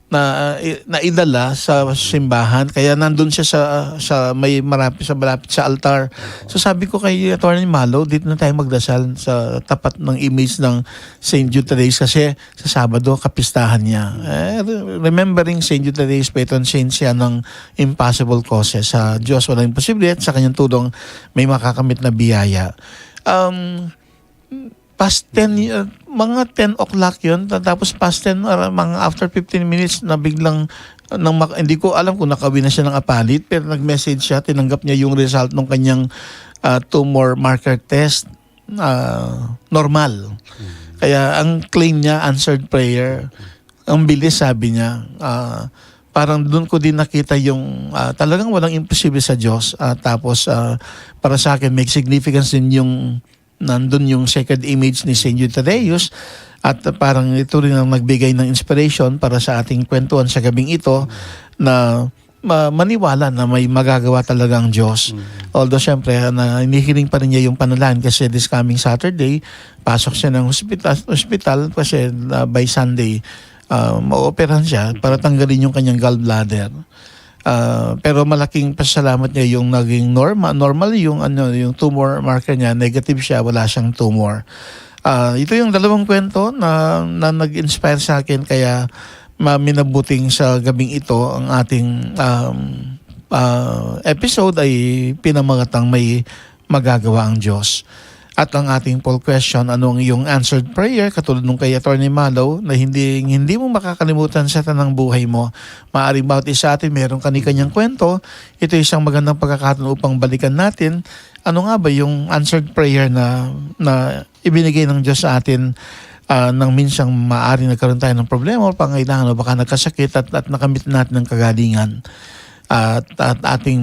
na, i-, naidala sa simbahan. Kaya nandun siya sa, sa may marapit, sa malapit sa altar. So sabi ko kay Attorney Malo, "Dito na tayo magdasal sa tapat ng image ng Saint Jude Thaddeus kasi sa Sabado, kapistahan niya." Eh, re-, remembering Saint Jude Thaddeus, patron saint siya ng impossible causes. Sa Diyos, walang imposible at sa kanyang tulong, may makakamit na biyaya. Um, past ten, uh, mga ten o'clock yun. Ta-, tapos past ten, uh, mga after fifteen minutes na biglang, uh, nang mak-, hindi ko alam kung nakauwi na siya ng apalit, pero nag-message siya, tinanggap niya yung result ng kanyang, uh, tumor marker test, uh, normal. Kaya ang claim niya, answered prayer. Ang bilis, sabi niya. Uh, parang doon ko din nakita yung, uh, talagang walang imposible sa Diyos. Uh, tapos, uh, para sa akin, may significance din yung nandun yung sacred image ni Saint Jude Thaddeus at parang ito rin ang nagbigay ng inspiration para sa ating kwentuhan sa gabing ito na ma-, maniwala na may magagawa talaga ang Diyos. Mm. Although, siyempre, na, hinihiling pa rin niya yung panalangin kasi this coming Saturday, pasok siya ng hospital, hospital kasi, ah, by Sunday, ah, maoperahan siya para tanggalin yung kanyang gallbladder. Ah, pero malaking pasalamat niya yung naging norma-, normal yung, ano, yung tumor marker niya, negative siya, wala siyang tumor. Ah, ito yung dalawang kwento na, na nag-inspire sa akin, kaya ma-, minabuting sa gabing ito ang ating, um, ah, episode ay pinamagatang may magagawa ang Diyos. At ang ating poll question, ano ang iyong answered prayer? Katulad nung kay Attorney Malo, na hindi, hindi mo makakalimutan sa tanang buhay mo. Maaaring bawat isa atin meron kani-kanyang kwento. Ito isang magandang pagkakataon upang balikan natin. Ano nga ba yung answered prayer na, na ibinigay ng Diyos sa atin, ah, nang minsang maaari nagkaroon tayo ng problema o pangailangan o baka nagkasakit at, at nakamit natin ang kagalingan? At, at ating,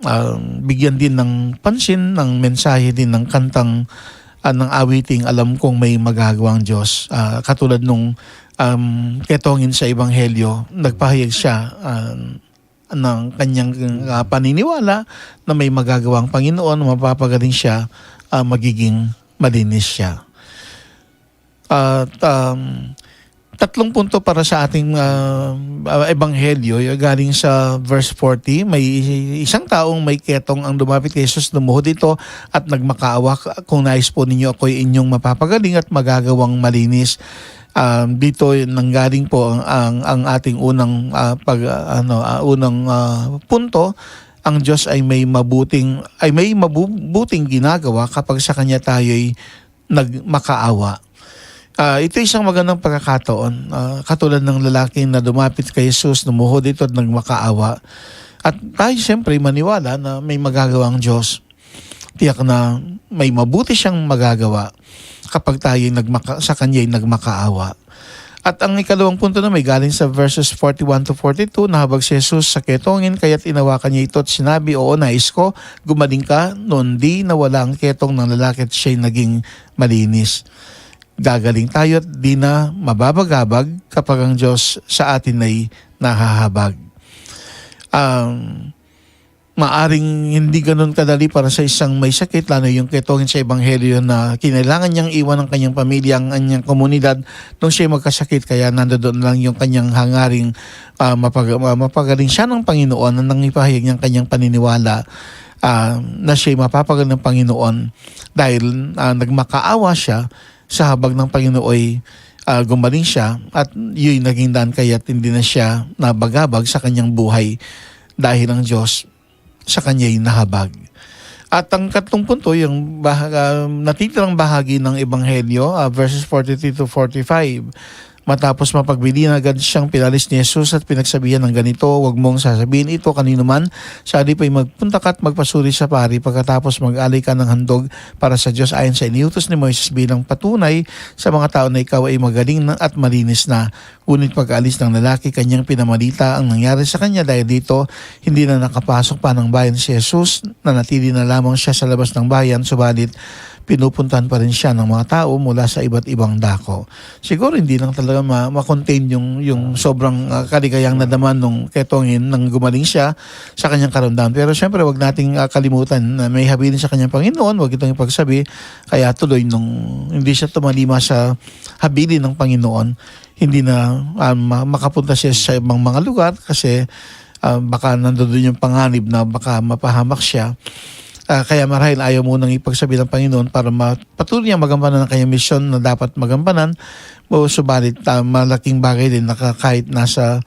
ah, bigyan din ng pansin ng mensahe din ng kantang, ah, ng awiting Alam Kong May Magagawang Diyos. Ah, katulad nung, um, ketongin sa Ebanghelyo, nagpahayag siya, ah, ng kanyang, ah, paniniwala na may magagawang Panginoon, mapapagaling siya, ah, magiging malinis siya. At, um, tatlong punto para sa ating, ah, ah, ebanghelyo, y-, galing sa verse forty, may isang taong may ketong ang lumapit kay Jesus, lumuhod ito at nagmakaawa, "Kung nais po ninyo, ako'y inyong mapapagaling at magagawang malinis." Ah, dito nanggaling po ang, ang, ang ating unang, ah, pag, ah, ano, ah, unang, ah, punto, ang Diyos ay may mabuting, ay may mabubuting ginagawa kapag sa Kanya tayo'y nagmakaawa. Ah, ito isang magandang pagkakataon, ah, katulad ng lalaking na lumapit kay Jesus, lumuhod ito at nagmakaawa. At tayo siyempre maniwala na may magagawa ang Diyos. Tiyak na may mabuti siyang magagawa kapag tayo'y nagmaka-, sa Kanya'y nagmakaawa. At ang ikalawang punto na may galing sa verses forty-one to forty-two, nahabag si Jesus sa ketongin, kaya't inawakan niya ito at sinabi, "Oo, nais ko, gumaling ka." Noon di nawala ang ketong ng lalaki at siya'y naging malinis. Gagaling tayo at di na mababagabag kapag ang Diyos sa atin ay nahahabag. Um, maaring hindi ganun kadali para sa isang may sakit, lalo yung ketongin sa Ebanghelyo na kinailangan niyang iwan ang kanyang pamilya, ang kanyang komunidad, nung siya'y magkasakit. Kaya nandoon lang yung kanyang hangaring, ah, mapag-, ah, mapagaling siya ng Panginoon, nang ipahayag niyang kanyang paniniwala, ah, na siya'y mapapagaling ng Panginoon dahil, ah, nagmakaawa siya sa habag ng Panginoon, ah, gumaling siya at yu'y naging daan kaya't hindi na siya nabagabag sa kanyang buhay dahil ang Diyos sa kanya'y nahabag. At ang katlong punto, yung bah-, ah, natitirang bahagi ng Ebanghelyo, ah, verses forty-three to forty-five. Matapos mapagbili na agad siyang pinalis ni Jesus at pinagsabihan ng ganito, "Huwag mong sasabihin ito kanino man, sa halip ay magpunta ka at magpasuri sa pari, pagkatapos mag-alay ka ng handog para sa Diyos ayon sa iniutos ni Moises bilang patunay sa mga tao na ikaw ay magaling na at malinis na." Ngunit pag-alis ng lalaki, kanyang pinamalita ang nangyari sa kanya. Dahil dito, hindi na nakapasok pa ng bayan si Jesus. Nanatili na lamang siya sa labas ng bayan, subalit pinupuntahan pa rin siya ng mga tao mula sa iba't ibang dako. Siguro hindi lang talaga ma-, ma-contain yung, yung sobrang, ah, kaligayang nadama nung ketongin nang gumaling siya sa kanyang karamdaman. Pero siyempre, wag nating, ah, kalimutan na may habilin sa kanyang Panginoon. Wag itong ipagsabi. Kaya tuloy, nung hindi siya tumalima sa habilin ng Panginoon, hindi na, ah, ma-, makapunta siya sa ibang mga lugar kasi, ah, baka nandoon yung panganib na baka mapahamak siya. Ah, kaya marahil ayaw munang ipagsabi ng Panginoon para ma-, patuloy niyang magampanan ang kanyang misyon na dapat magampanan. O subalit, ah, malaking bagay din na ka-, kahit nasa,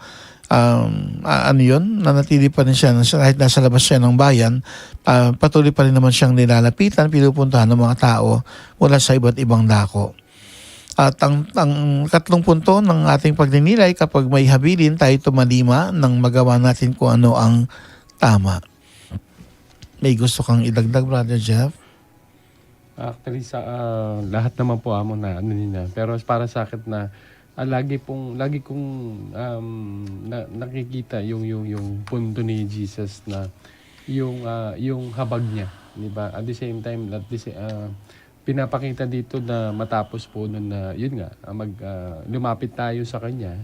um, ah, ano yun, nanatili pa rin siya, nasa, kahit nasa labas siya ng bayan, ah, patuloy pa rin naman siyang nilalapitan, pinupuntahan ng mga tao mula sa iba't ibang dako. At ang, ang katlong punto ng ating pagninilay, kapag may habilin, tayo tumalima nang magawa natin kung ano ang tama. May gusto kang idagdag, Brother Jeff? Actually, sa, ah, lahat naman po amo na ano nila. Pero para sa akin na, ah, lagi pong, lagi kong, um, na-, nakikita yung, yung, yung punto ni Jesus na yung, ah, yung habag niya, di ba? At the same time, at the sa-, ah, pinapakita dito na matapos po nun na, yun nga, ah, mag, ah, lumapit tayo sa kanya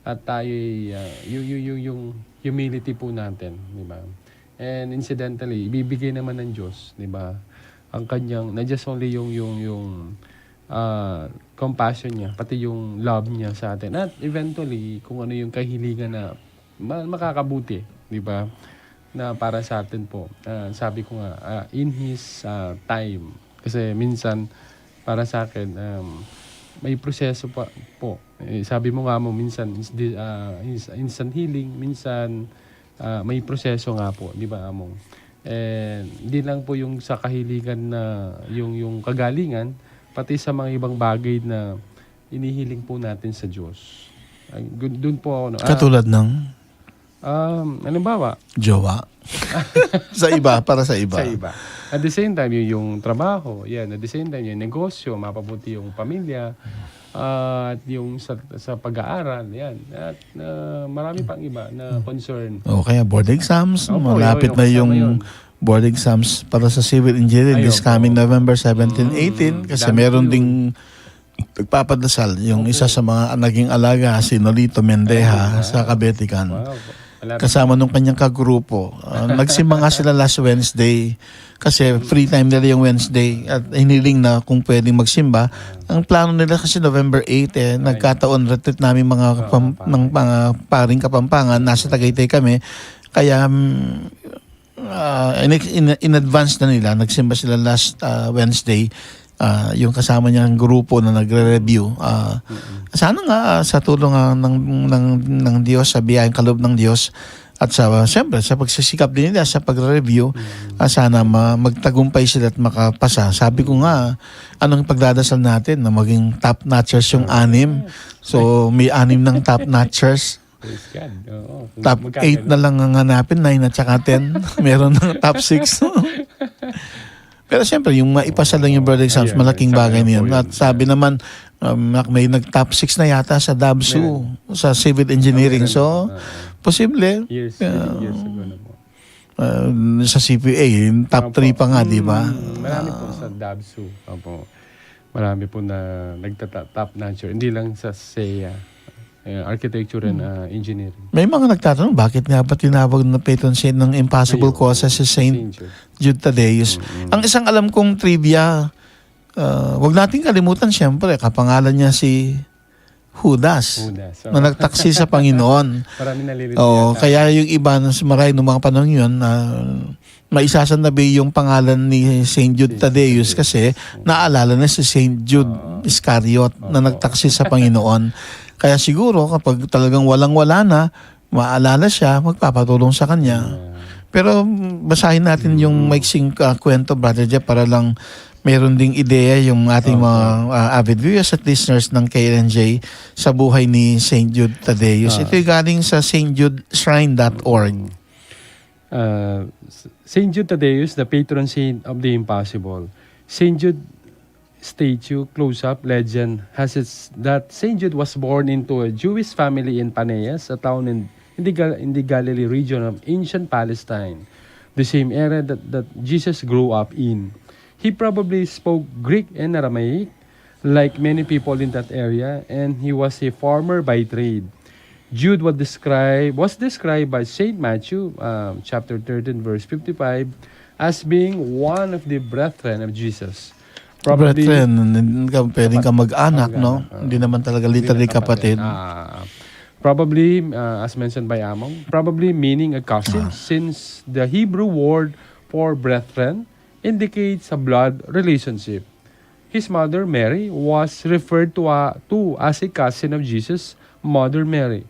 at tayo'y, ah, yung, yung, yung, yung, humility po natin, di ba? And incidentally, ibibigay naman ng Diyos, di ba? Ang kanyang, not just only yung, yung, yung, ah, compassion niya, pati yung love niya sa atin. At eventually, kung ano yung kahilingan na ma-, makakabuti, di ba? Na para sa atin po. Ah, sabi ko nga, ah, in His, ah, time. Kasi minsan, para sa akin, um, may proseso pa po. Eh, sabi mo nga mo, minsan, ins-, di-, ah, ins-, instant healing, minsan, ah, may proseso nga po, di ba, Among? And di lang po yung sa kahilingan na, yung, yung kagalingan, pati sa mga ibang bagay na inihiling po natin sa Diyos. Ay, gun-, dun po ako, no? Ah, Katulad ng um, halimbawa, jowa. Sa iba, para sa iba. Sa iba. At the same time, yung, yung trabaho, yan. At the same time, yung negosyo, mapabuti yung pamilya, at yung sa, sa pag-aaral, yan. At, ah, marami pang iba na concern. O kaya board exams, Opo, malapit yun, yung na kasama yung yun. board exams para sa civil engineering Ay, this opo. coming November seventeen, Mm, eighteen, kasi dami meron po yun. ding nagpapadasal, yung Okay. isa sa mga naging alaga, si Nolito Mendeha, Ay, wow. sa Kabetikan. Wow. Malapit. Kasama nung kanyang kagrupo. Ah, nagsimba nga sila last Wednesday kasi free time nila yung Wednesday at hiniling na kung pwedeng magsimba. Ang plano nila kasi November eight eh, Ay. nagkataon retreat namin mga Kapam-, Kapampangan. ng mga paring Kapampangan, nasa Tagaytay kami. Kaya, mm, ah, in, in, in advance na nila, nagsimba sila last, ah, Wednesday. Ah, yung kasama niyang grupo na nagre-review. Ah, Mm-mm. sana nga, ah, sa tulong, ah, ng, ng, ng Diyos, sa biyayang kaloob ng Diyos, at sa, siyempre, sa pagsisikap din nila sa pagre-review, Mm. ah, sana ma-, magtagumpay sila at makapasa. Sabi ko nga, anong pagdadasal natin na maging top notchers yung Ah, anim? yes. So, may anim ng top notchers. Praise God. Oo. Kung Top magkakaroon. eight na lang ang hanapin, nine at saka ten. Meron ng top six. Pero siyempre, yung maipasa lang yung board exams, Ayun, malaking sa bagay kanya niyan. po At yun. sabi naman, um, may nag-top six na yata sa dabsu, Meron. sa civil engineering. Ah, meron. So, Ah. posible. Years, Yeah. years ago na po. Uh, sa C P A, yung top Opo. three pa nga, di ba? Mm, marami po Ah. sa dabsu. Opo. Marami po na nagtata-, top notcher. Hindi lang sa sea, eh, architecture and, Mm. ah, engineering. May mga nagtatanong, bakit nga ba tinawag na patron saint ng impossible Ayun. causes si Saint Saint Jude. Jude Thaddeus? Mm-mm. Ang isang alam kong trivia, ah, wag nating kalimutan, siyempre, kapangalan niya si Judas, Judas, oo. na nagtaksi sa Panginoon. Marami nalilito Oo, yata. kaya yung iba na sa maray nung mga panahon yun, na maisasantabi yung pangalan ni Saint Jude Saint Thaddeus Thaddeus. kasi Oo. naalala na si Saint Jude Oo. Iscariot na Opo. nagtaksi sa Panginoon. Kaya siguro kapag talagang walang-wala na, maalala siya, magpapatulong sa kanya. Yeah. Pero, mm, basahin natin yung Mm. maiksing, ah, kwento, Brother Jeff, para lang meron ding ideya yung ating Opo. mga, ah, avid viewers at listeners ng K L N J sa buhay ni Saint Jude Thaddeus. Ah. Ito'y galing sa saint jude shrine dot org. Ah, S-, Saint Jude Thaddeus, the patron saint of the impossible. Saint Jude statue close-up legend has it that Saint Jude was born into a Jewish family in Paneas, a town in, in the Gal-, in the Galilee region of ancient Palestine, the same area that, that Jesus grew up in. He probably spoke Greek and Aramaic, like many people in that area, and he was a farmer by trade. Jude was described, was described by Saint Matthew, um, chapter thirteen, verse fifty-five, as being one of the brethren of Jesus. Probably, Brethren, hindi ka, pwedeng Kapat-, kamag-anak, no? kamag-anak, oo. Hindi naman talaga Hindi literally na kapatid. kapatid. Ah, probably, uh, as mentioned by Among, probably meaning a cousin, Ah. since the Hebrew word for brethren indicates a blood relationship. His mother, Mary, was referred to, uh, to as a cousin of Jesus, Mother Mary,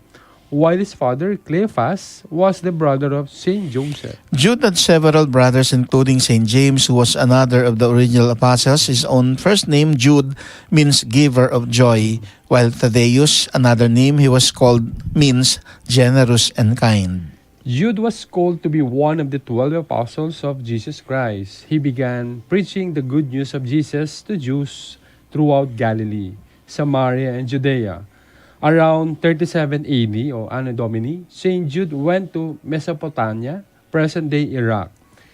while his father, Cleophas, was the brother of Saint Joseph. Jude had several brothers, including Saint James, who was another of the original apostles. His own first name, Jude, means giver of joy, while Thaddeus, another name he was called, means generous and kind. Jude was called to be one of the twelve apostles of Jesus Christ. He began preaching the good news of Jesus to Jews throughout Galilee, Samaria, and Judea. Around thirty-seven A D, o Anno Domini, Saint Jude went to Mesopotamia, present-day Iraq,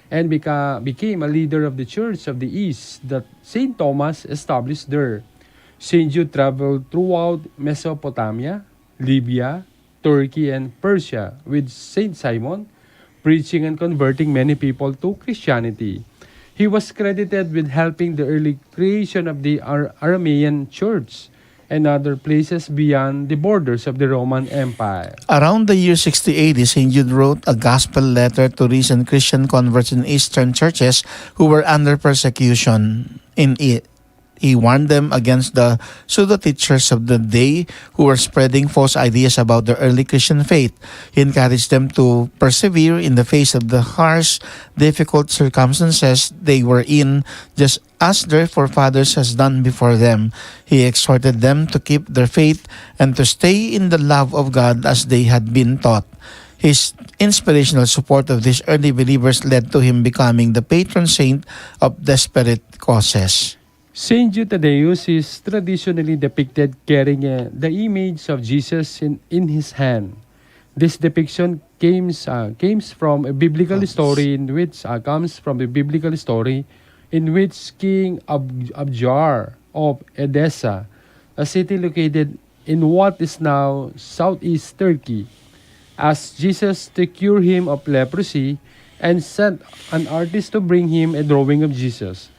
and beca-, became a leader of the Church of the East that Saint Thomas established there. Saint Jude traveled throughout Mesopotamia, Libya, Turkey, and Persia with Saint Simon, preaching and converting many people to Christianity. He was credited with helping the early creation of the Ar- Aramean Church and other places beyond the borders of the Roman Empire. Around the year sixty A D, Saint Jude wrote a gospel letter to recent Christian converts in Eastern churches who were under persecution. In it, he warned them against the pseudo teachers of the day who were spreading false ideas about the early Christian faith. He encouraged them to persevere in the face of the harsh, difficult circumstances they were in, just as their forefathers has done before them. He exhorted them to keep their faith and to stay in the love of God as they had been taught. His inspirational support of these early believers led to him becoming the patron saint of desperate causes. Saint Jude Thaddeus is traditionally depicted carrying, uh, the image of Jesus in, in his hand. This depiction comes, uh, comes from a biblical story in which, uh, comes from a biblical story in which King Ab- Abjar of Edessa, a city located in what is now southeast Turkey, asked Jesus to cure him of leprosy and sent an artist to bring him a drawing of Jesus.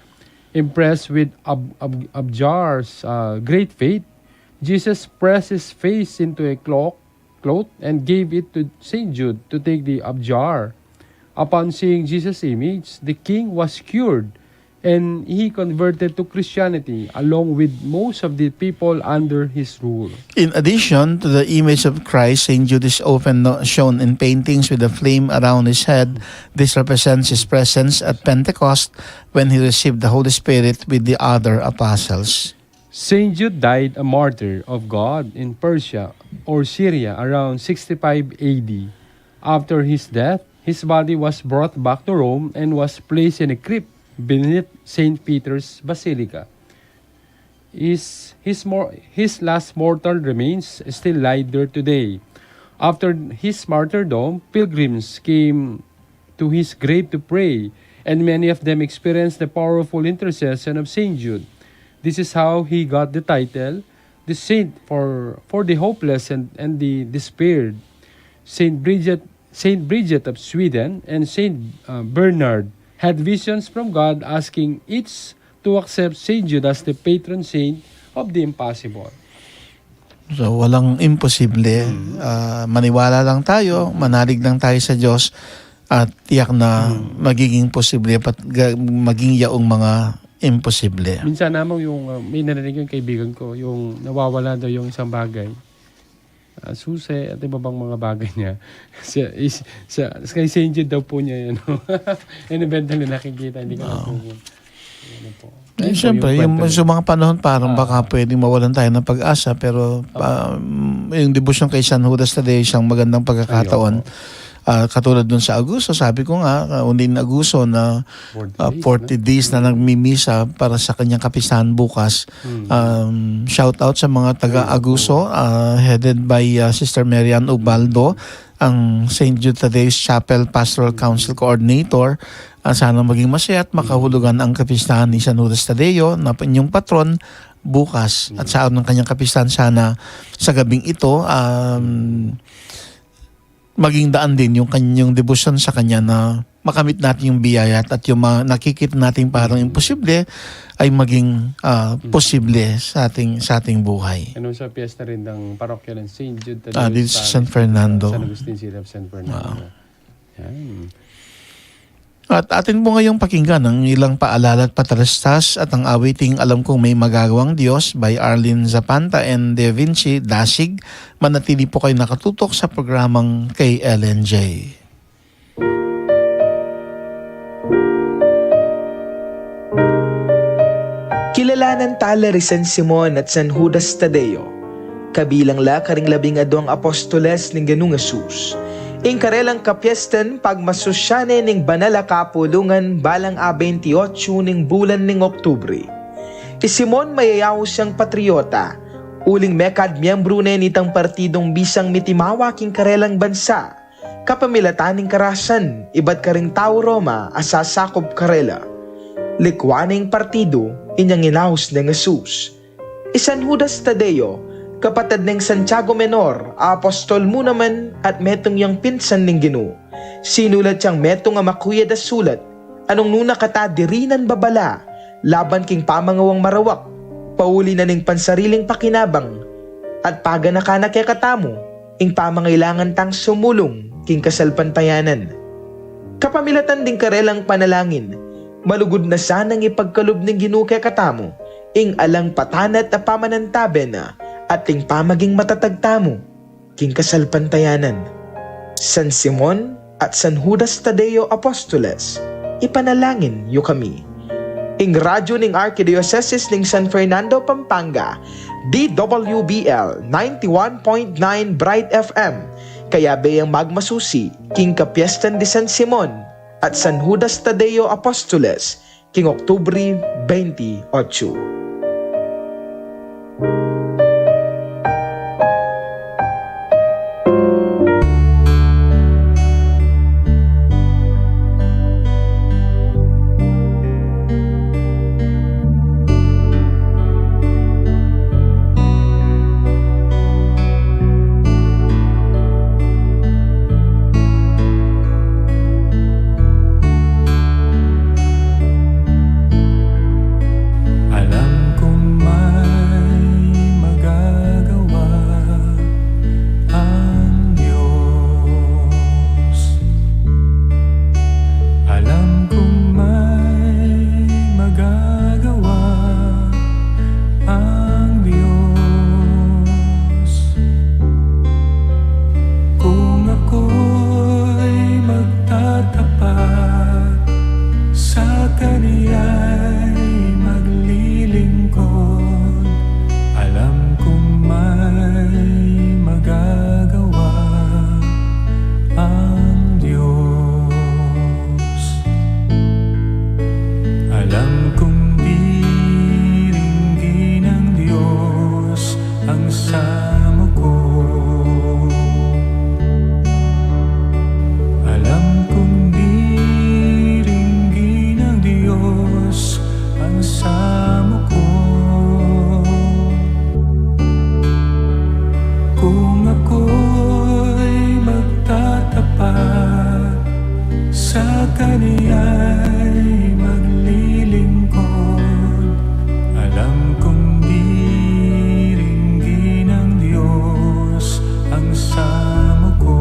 Impressed with Ab- Ab- Abjar's, uh, great faith, Jesus pressed his face into a cloak, cloth and gave it to Saint Jude to take the Abjar. Upon seeing Jesus' image, the king was cured, and he converted to Christianity along with most of the people under his rule. In addition to the image of Christ, Saint Jude is often no- shown in paintings with a flame around his head. This represents his presence at Pentecost when he received the Holy Spirit with the other apostles. Saint Jude died a martyr of God in Persia or Syria around sixty-five A D. After his death, his body was brought back to Rome and was placed in a crypt beneath Saint Peter's Basilica. His, his, mor- his last mortal remains still lie there today. After his martyrdom, pilgrims came to his grave to pray, and many of them experienced the powerful intercession of Saint Jude. This is how he got the title, the saint for, for the hopeless and, and the despaired. Saint Bridget, Saint Bridget of Sweden and Saint, uh, Bernard had visions from God asking each to accept Saint Jude as the patron saint of the impossible. So, walang imposible. Mm. Ah, maniwala lang tayo, manalig lang tayo sa Diyos, at tiyak na Mm. magiging posible, pat ga- maging yaong mga imposible. Minsan namang yung, ah, may narinig yung kaibigan ko, yung nawawala daw yung isang bagay. Ah, susi at iba pang mga bagay niya. Siya, is, siya, kay Saint Jude daw po niya yun. Yan ang benta na nakikita, hindi ko na Oo. po. Ano po? Eh, Ayun po, siyempre, yung yung, kwento niya. Sa mga panahon, parang Ah. baka pwedeng mawalan tayo ng pag-asa, pero, Opo. um, yung debosyon kay San Judas Tadeo, isang magandang pagkakataon. Ay, opo. Ah, katulad dun sa Aguso, sabi ko nga, ah, unin Aguso na, forty ah, days, forty no? days na Mm. nagmimisa para sa kanyang kapistahan bukas. Mm. Um, shout out sa mga taga Ay, opo. Aguso, ah, headed by, ah, Sister Marian Ubaldo, ang Saint Jude Thaddeus Chapel Pastoral Council Coordinator. Ah, sana maging masaya at makahulugan ang kapistahan ni San Judas Tadeo na inyong patron bukas. At Mm. sa araw ng kanyang kapistahan, sana sa gabing ito, um, maging daan din yung kanyang debosyon sa kanya na makamit natin yung biyaya at, at yung mga nakikita nating parang Mm. imposible ay maging, ah, Mm. posible sa ating, sa ating buhay. Ano sa piyesta rin ng parokya ng Saint Jude Tadeo Ah, dito sa sa San Fernando. San Agustin City of San Fernando. Wow. Yan. At atin po ngayong pakinggan ang ilang paalala at patalastas at ang awiting Alam Kong May Magagawang Diyos by Arlene Zapanta and De Vinci Dasig. Manatili po kayo nakatutok sa programang K L N J. Kilalanan tala ri San Simon at San Judas Tadeo. Kabilang la karing labing adwang apostoles ning Ginung Jesus. Ing karelang kapiestan pagmasusyan ne ning banal a kapulungan balang a bentiocho ning bulan ning Oktubre. I Simon mayayaus yang patriota, uling mekad miyembru ne nitang partidung bisang mitimawa king karelang bansa. Kapamilatan ning karasan, ibat karing tau Roma a sasakup karela. Likwan ne ing partidu, inyang inaus neng Jesus. I San Judas Tadeo, Kapatad neng Santiago Menor, apostol mu naman at metung yang pinsan ning Ginu. Sinulat yang metung a makuyad a sulat, a nung nuna kata dirinan babala, laban king pamangawang marawak, pauli na ning pansariling pakinabang, at paganakan na kekatamu, ing pamangailangan tang sumulung king kasalpantayanan. Kapamilatan ding karelang panalangin, malugud na sanang ipagkalub ning Ginu kekatamu, ing alang patanat a pamanantabe na, at ing pamaging matatag tamu, king kasalpantayanan. San Simon at San Judas Tadeo Apostoles, ipanalangin yu kami. Ing radyo ning Arkidiosesis ning San Fernando, Pampanga, D W B L ninety-one point nine Bright F M, kayabe yang magmasusi king kapiestan di San Simon at San Judas Tadeo Apostoles, king Oktubre twenty-eight. Alam kong may magagawa ang Diyos. Alam kong may magagawa ang Diyos. Kung ako'y magtatapat, sa Kaniya'y maglilingkod, alam kong may magagawa ang Diyos. Alam kong diringgin ng Diyos ang samu ko. Alam kong diringgin ng Diyos ang samu ko. Kung ako'y magtatapat, sa Kaniya'y maglilingkod, alam kong diringgin ng Diyos ang samu ko.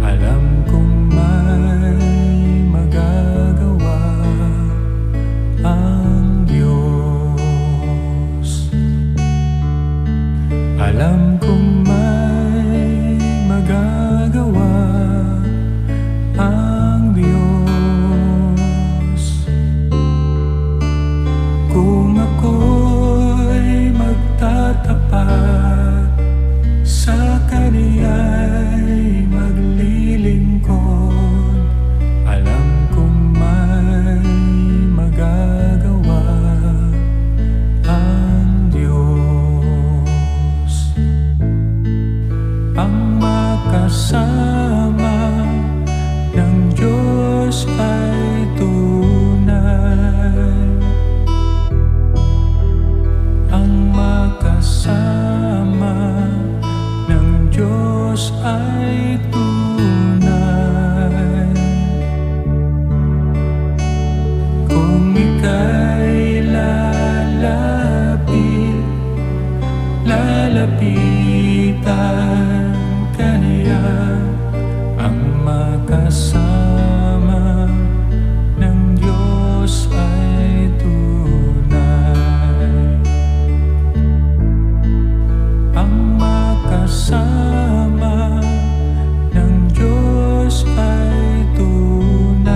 Alam kong may magagawa ang Diyos. Alam kong may magagawa ang Diyos. Kung ako'y magtatapat, sa Kaniya'y maglilingkod, alam kong may magagawa ang Diyos. Ang makasama ng Diyos ay tunay. Ang makasama ng Diyos ay tunay. Kung ika'y lalapit, lalapitan ka niya, ang makasama ng Diyos ay tunay. Ang makasama ng Diyos ay tunay.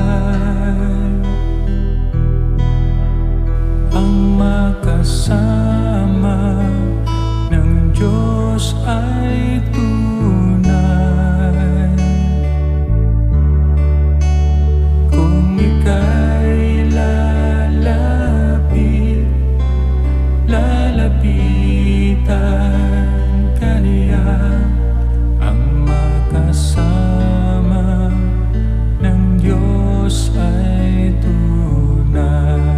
Ang makasama ng Diyos ay tunay. Kung ika'y lalapit, lalapitan ka niya, ang makasama ng Diyos ay tunay.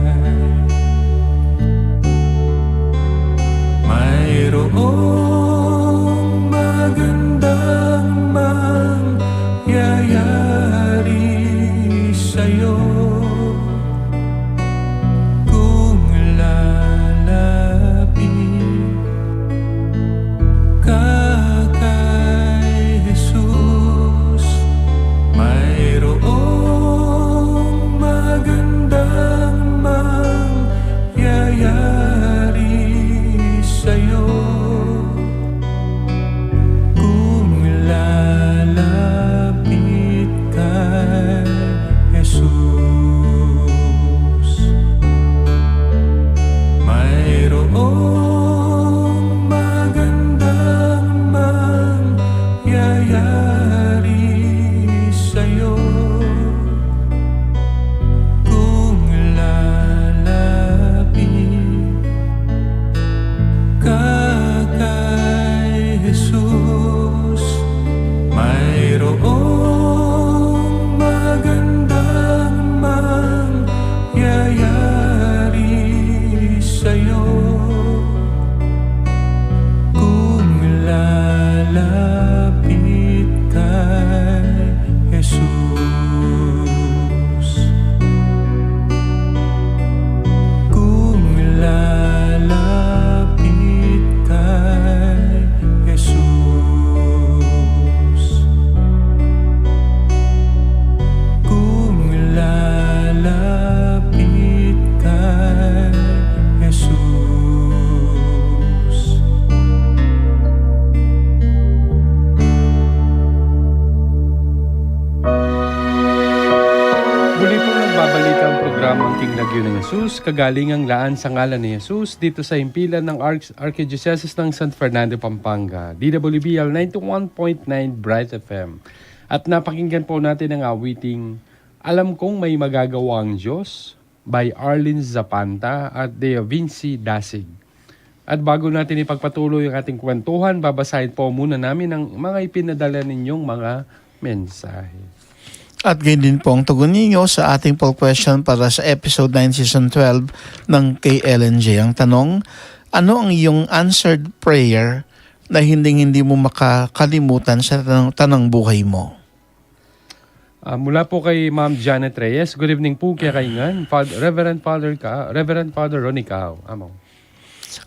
Jesus, kagalingan lang sa ngalan ni Jesus, dito sa himpilan ng Arch- Archdiocese ng San Fernando, Pampanga, D W B L ninety-one point nine Bright F M. At napakinggan po natin ang awiting Alam Kong May Magagawa ang Diyos by Arlene Zapanta at De Vinci Dasig. At bago natin ipagpatuloy ang ating kwentuhan, babasahin po muna namin ang mga ipinadala ninyong mga mensahe. At ganyan din po ang tugon ninyo sa ating poll question para sa episode nine, season twelve ng K L N J. Ang tanong, ano ang iyong answered prayer na hinding-hindi mo makakalimutan sa tanang, tanang buhay mo? Ah, mula po kay Ma'am Janet Reyes, "Good evening po, kaya kaingan, Fad- Reverend Father ka, Reverend Father Ronnie Cao." Among.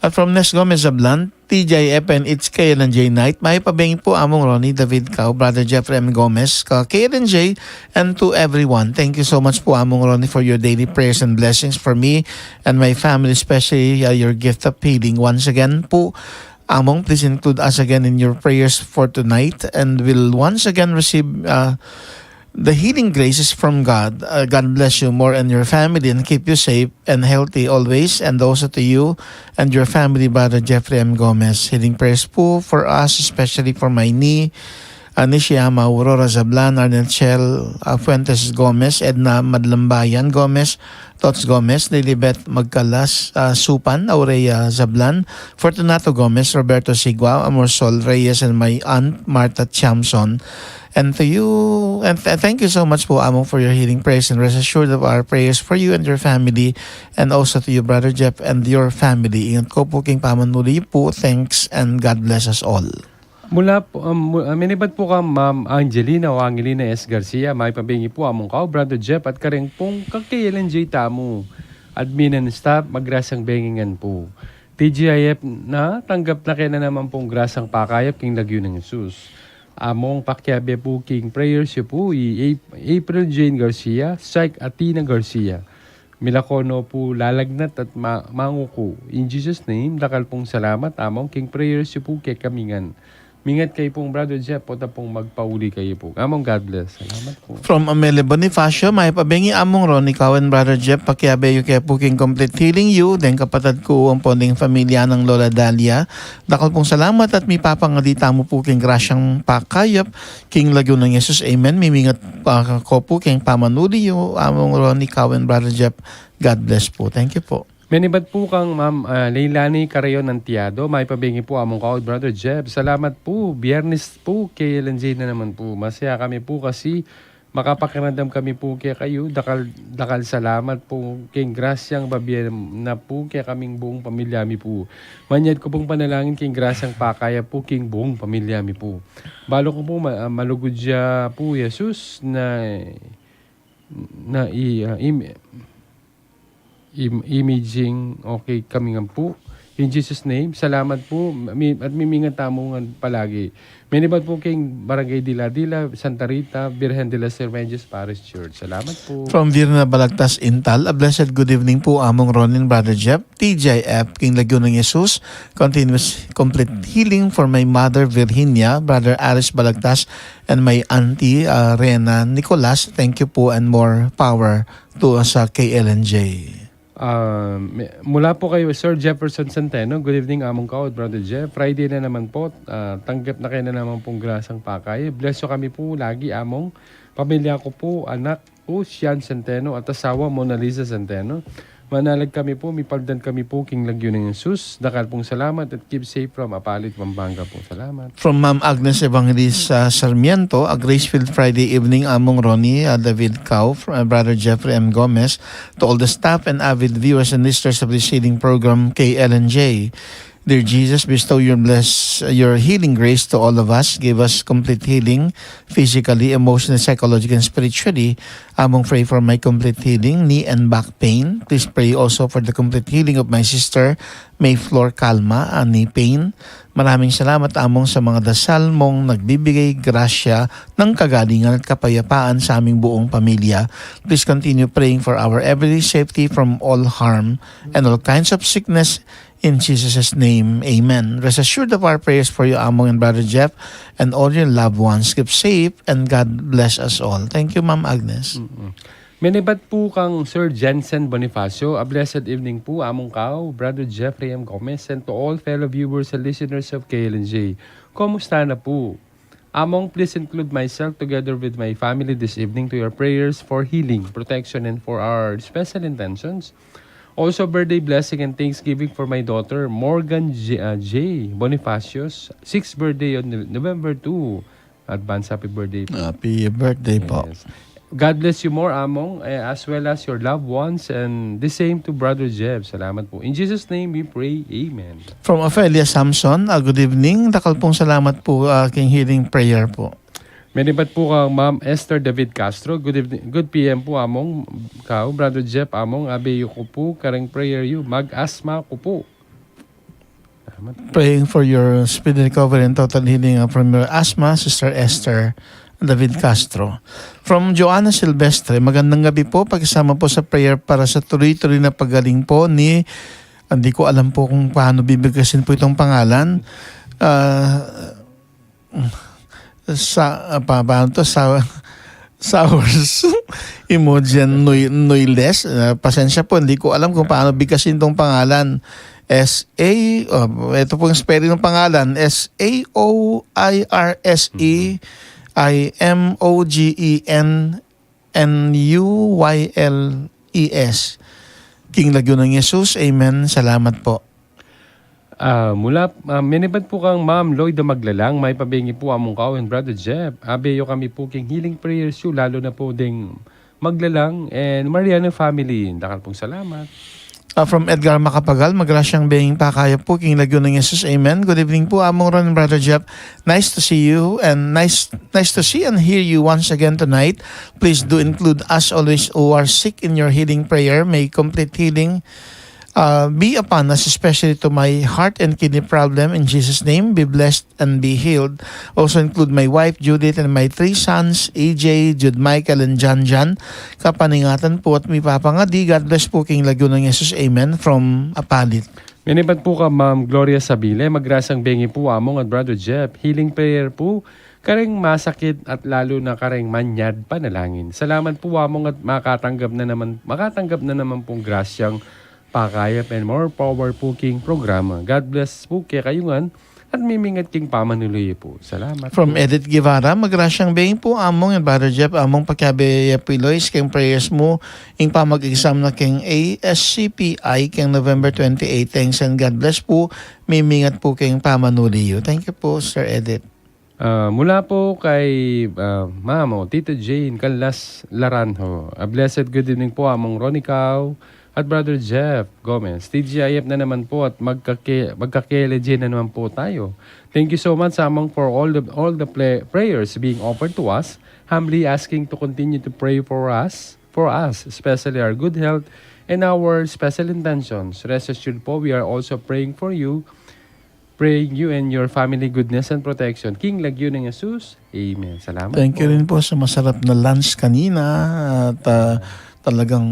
At from Nes Gomez Zablan, "T J F and it's K L N J night. May pabeng po, Among Ronnie, David Cao, Brother Jeffrey M Gomez, ka K L N J, and to everyone. Thank you so much po, Among Ronnie, for your daily prayers and blessings for me and my family, especially uh, your gift of healing. Once again po, Among, please include us again in your prayers for tonight, and we'll once again receive uh, the healing graces from God. Uh, God bless you more and your family and keep you safe and healthy always. And also to you and your family, Brother Jeffrey M Gomez. Healing prayers po for us, especially for my knee, uh, Nishiyama Aurora Zablan, Arnel Chel uh, Fuentes Gomez, Edna Madlambayan Gomez, Tots Gomez, Lilibet Magkalas, uh, Supan, Aurea Zablan, Fortunato Gomez, Roberto Sigua, Amorsol Reyes, and my aunt, Martha Chamson. And to you, and th- thank you so much po, Among, for your healing prayers, and rest assured of our prayers for you and your family, and also to you, Brother Jeff, and your family. Ingat ko po king pamanuli po. Thanks, and God bless us all. Mula po, um, mu- uh, minibat po ka Ma'am Angelina o Angelina S Garcia, may pabingi po, Among Kao, Brother Jeff, at kareng pong ka-K L N J tamu. Admin and staff, magrasang bengingan po. T G I F na, tanggap na kaya na naman pong grasang pakayap king lagyu nang Jesus. Among, pakiabe po king prayers yu po, i A- April Jane Garcia, Psych Athena Garcia. Milako no po lalagnat at ma- manguku. In Jesus' name, dakal pong salamat, Among, king prayers yu po kekami ngan. Mingat kayu pong Brother Jeff, pota pong magpauli kayu po. Among, God bless. Salamat po. From Amelia Bonifacio, may pabingi, Among Ronnie, Kao and Brother Jeff, pakiabe yu ke po king complete healing yu, deng kapatad ku ampon deng familia nang Lola Dalia. Dakal pong salamat at mipapangadi tamu po king grasyang pakayap king lagyu nang Jesus. Amen. Mimingat uh, ko po king pamanuli yu, Among Ronnie, Kao and Brother Jeff. God bless po. Thank you po. Minibat po kang Ma'am uh, Leilani Carayon Antiado, may pabingi po, Among Kao, Brother Jeff. Salamat po. Biyernes po, K L N J na naman po. Masaya kami po kasi makapakiramdam kami po kekayu. Dakal, dakal salamat po king grasyang babie na po kekaming buong pamilya mi po. Manyad ko pong panalangin king grasyang pakayap po king buong pamilya mi po. Balu ko po ma- ah, malugud ya po, Jesus, na na i, ah, im- im- imaging okay kami ngan po. In Jesus' name, salamat po. Mi- at mimingat tamu ngan palagi. Minibat po king Barangay Dila-Dila, Santa Rita, Virgen de las Remedios Parish Church. Salamat po. From Virna Balagtas Intal, a blessed good evening po, Among Ronin, Brother Jeff, T J F, king lagyu nang Jesus, continuous complete healing for my mother, Virginia, Brother Aris Balagtas, and my auntie, uh, Rena Nicolas. Thank you po and more power to us sa K L N J. Ah, mi- mula po kay Sir Jefferson Centeno, "Good evening, Among Kao at Brother Jeff. Friday na naman po, ah, tanggap na kaya na naman pong grasang pakay. Bless you kami po lagi, Among. Pamilya ko po, anak ko, Sian Centeno, at asawa, Mona Lisa Centeno. Manalag kami po, mipaldan kami po king lagyu nang Jesus. Dakal pong salamat at keep safe from Apalit, Pampanga po. Salamat." From Ma'am Agnes Evangelista Sarmiento, a grace-filled Friday evening, Among Ronnie, uh, David Cao, fr- uh, Brother Jeffrey M Gomez, to all the staff and avid viewers and listeners of this healing program, K L N J. Dear Jesus, bestow your bless, your healing grace to all of us. Give us complete healing, physically, emotionally, psychologically, and spiritually. Among, pray for my complete healing, knee and back pain. Please pray also for the complete healing of my sister, May Flor Calma, a knee pain. Maraming salamat, Among, sa mga dasal mong nagbibigay grasya ng kagalingan at kapayapaan sa aming buong pamilya. Please continue praying for our everyday safety from all harm and all kinds of sickness. In Jesus' name, amen. Rest assured of our prayers for you, Among and Brother Jeff, and all your loved ones. Keep safe, and God bless us all. Thank you, Ma'am Agnes. Mm-mm. Menibat pu kang Sir Jensen Bonifacio, a blessed evening pu, Among Kao, Brother Jeffrey M. Gomez, and to all fellow viewers and listeners of K L N J. Kumusta na pu? Among, please include myself together with my family this evening to your prayers for healing, protection, and for our special intentions. Also, birthday blessing and thanksgiving for my daughter, Morgan J, uh, J. Bonifacios, sixth birthday on Nov-, November two. Advance happy birthday po. Happy birthday po. Yes. God bless you more, Among, eh, as well as your loved ones, and the same to Brother Jeb. Salamat po. In Jesus' name we pray. Amen. From Ofelia Samson, ah, good evening. Dakal pong salamat po, ah, king healing prayer po. Menibat po kang Ma'am Esther David Castro. Good evening, good P M po, Among Kao, Brother Jeb, Among, abe yu ku pu kareng prayer yu. Mag-asma ku pu. Salamat. Praying for your speedy recovery and total healing, uh, from your asthma, Sister Esther David Castro. From Joanna Silvestre, magandang gabi po. Pakisama po sa prayer para sa tuloy-tuloy na paggaling po ni, hindi ko alam po kung paano bibigkasin po itong pangalan. Ah, sa, ah, pa, paano to? Sa, Saurs Imogen Nui-, Nuiles. Ah, pasensya po, hindi ko alam kung paano bigkasin itong pangalan. S A, oh, ito po yung spelling ng pangalan. S A O I R S E I M O G E N N U Y L E S. King lagyu nang Jesus, amen. Salamat po. Ah, mula, ah, menibat po kang Ma'am Lloyda Maglalang, maipabengi po, Among Kao and Brother Jeb. Abe yu kami po king healing prayers yu, lalo na po deng Maglalang and Mariano family. Dakal pong salamat. Ah, from Edgar Macapagal, magrasyang benging pakayap po king lagyu nang Jesus. Amen. Good evening po, Among Ron and Brother Jeb. Nice to see you and nice, nice to see and hear you once again tonight. Please do include us always who are sick in your healing prayer. May complete healing, uh, be upon us, especially to my heart and kidney problem. In Jesus' name, be blessed and be healed. Also include my wife, Judith, and my three sons, A J, Jude Michael, and John John. Kapaningatan po at mipapangadi. God bless po king lagyu nang Jesus. Amen. From Apalit. Menibat po kang Ma'am Gloria Sabile, magrasyang bengi po, Among at Brother Jeb. Healing prayer po, kareng masakit at lalo na kareng manyad panalangin. Salamat po, Among, at makatanggap na naman, makatanggap na naman pong grasyang pakayap and more power po king programa. God bless po kekayu ngan at mimingat king pamanuli yu po. Salamat. From Edith Guevara, magrasyang bengi po, Among and Brother Jeb. Among, pakiabe ya pu i Lois keng prayers mu ing pamag-exam na keng A S C P I keng November twenty-eight. Thanks and God bless po. Mimingat po keng pamanuli yu. Thank you po, Sir Edith. Ah, mula po kay, ah, Ma'am, o, Tita Jane Canlas Laranjo. A blessed good evening po, Among Ronnie Cao at Brother Jeff Gomez. T G I F na naman po at magkake-, magkakeleje na naman po tayo. Thank you so much, Among, for all the, all the play-, prayers being offered to us. Humbly asking to continue to pray for us, for us, especially our good health and our special intentions. Rest assured po, we are also praying for you, praying you and your family goodness and protection. King lagyu nang Jesus. Amen. Salamat po. Thank you rin po sa masarap na lunch kanina at, ah, talagang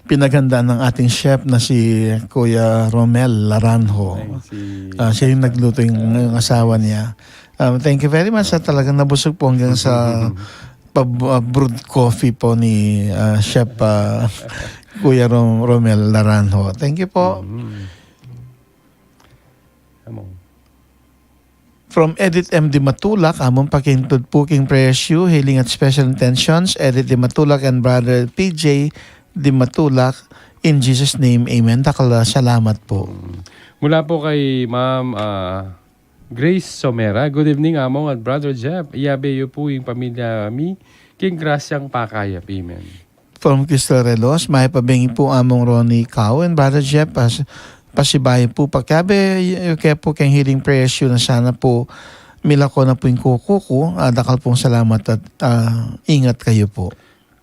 pinaganda ng ating chef na si Kuya Romel Laranjo. Ay, si Ah, siya yung nagluto yung, yung asawa niya. Um, thank you very much. At talagang nabusog po hanggang sa pab-, ah, brewed coffee po ni, ah, Chef, ah, Kuya Rom-, Romel Laranjo. Thank you po. Mhm. Among. From Edith M. Dimatulak, among pakiintud po king prayers yu, healing at special intentions, Edith Dimatulak and Brother P J Dimatulak, in Jesus' name, amen. Dakal a salamat po. Mm. Mula po kay Ma'am, ah, Grace Somera, good evening, Among at Brother Jeff. Iyabe yu po ing pamilya mi king grasyang pakayap. Amen. From Crystal Relos, maipabengi po, Among Ronnie Cao and Brother Jeff, pas-, pasibayu po pakiabe yu ke po keng healing prayers yu na sana po milako na po ing kuku ku. Ah, dakal pong salamat at, ah, ingat kayu po.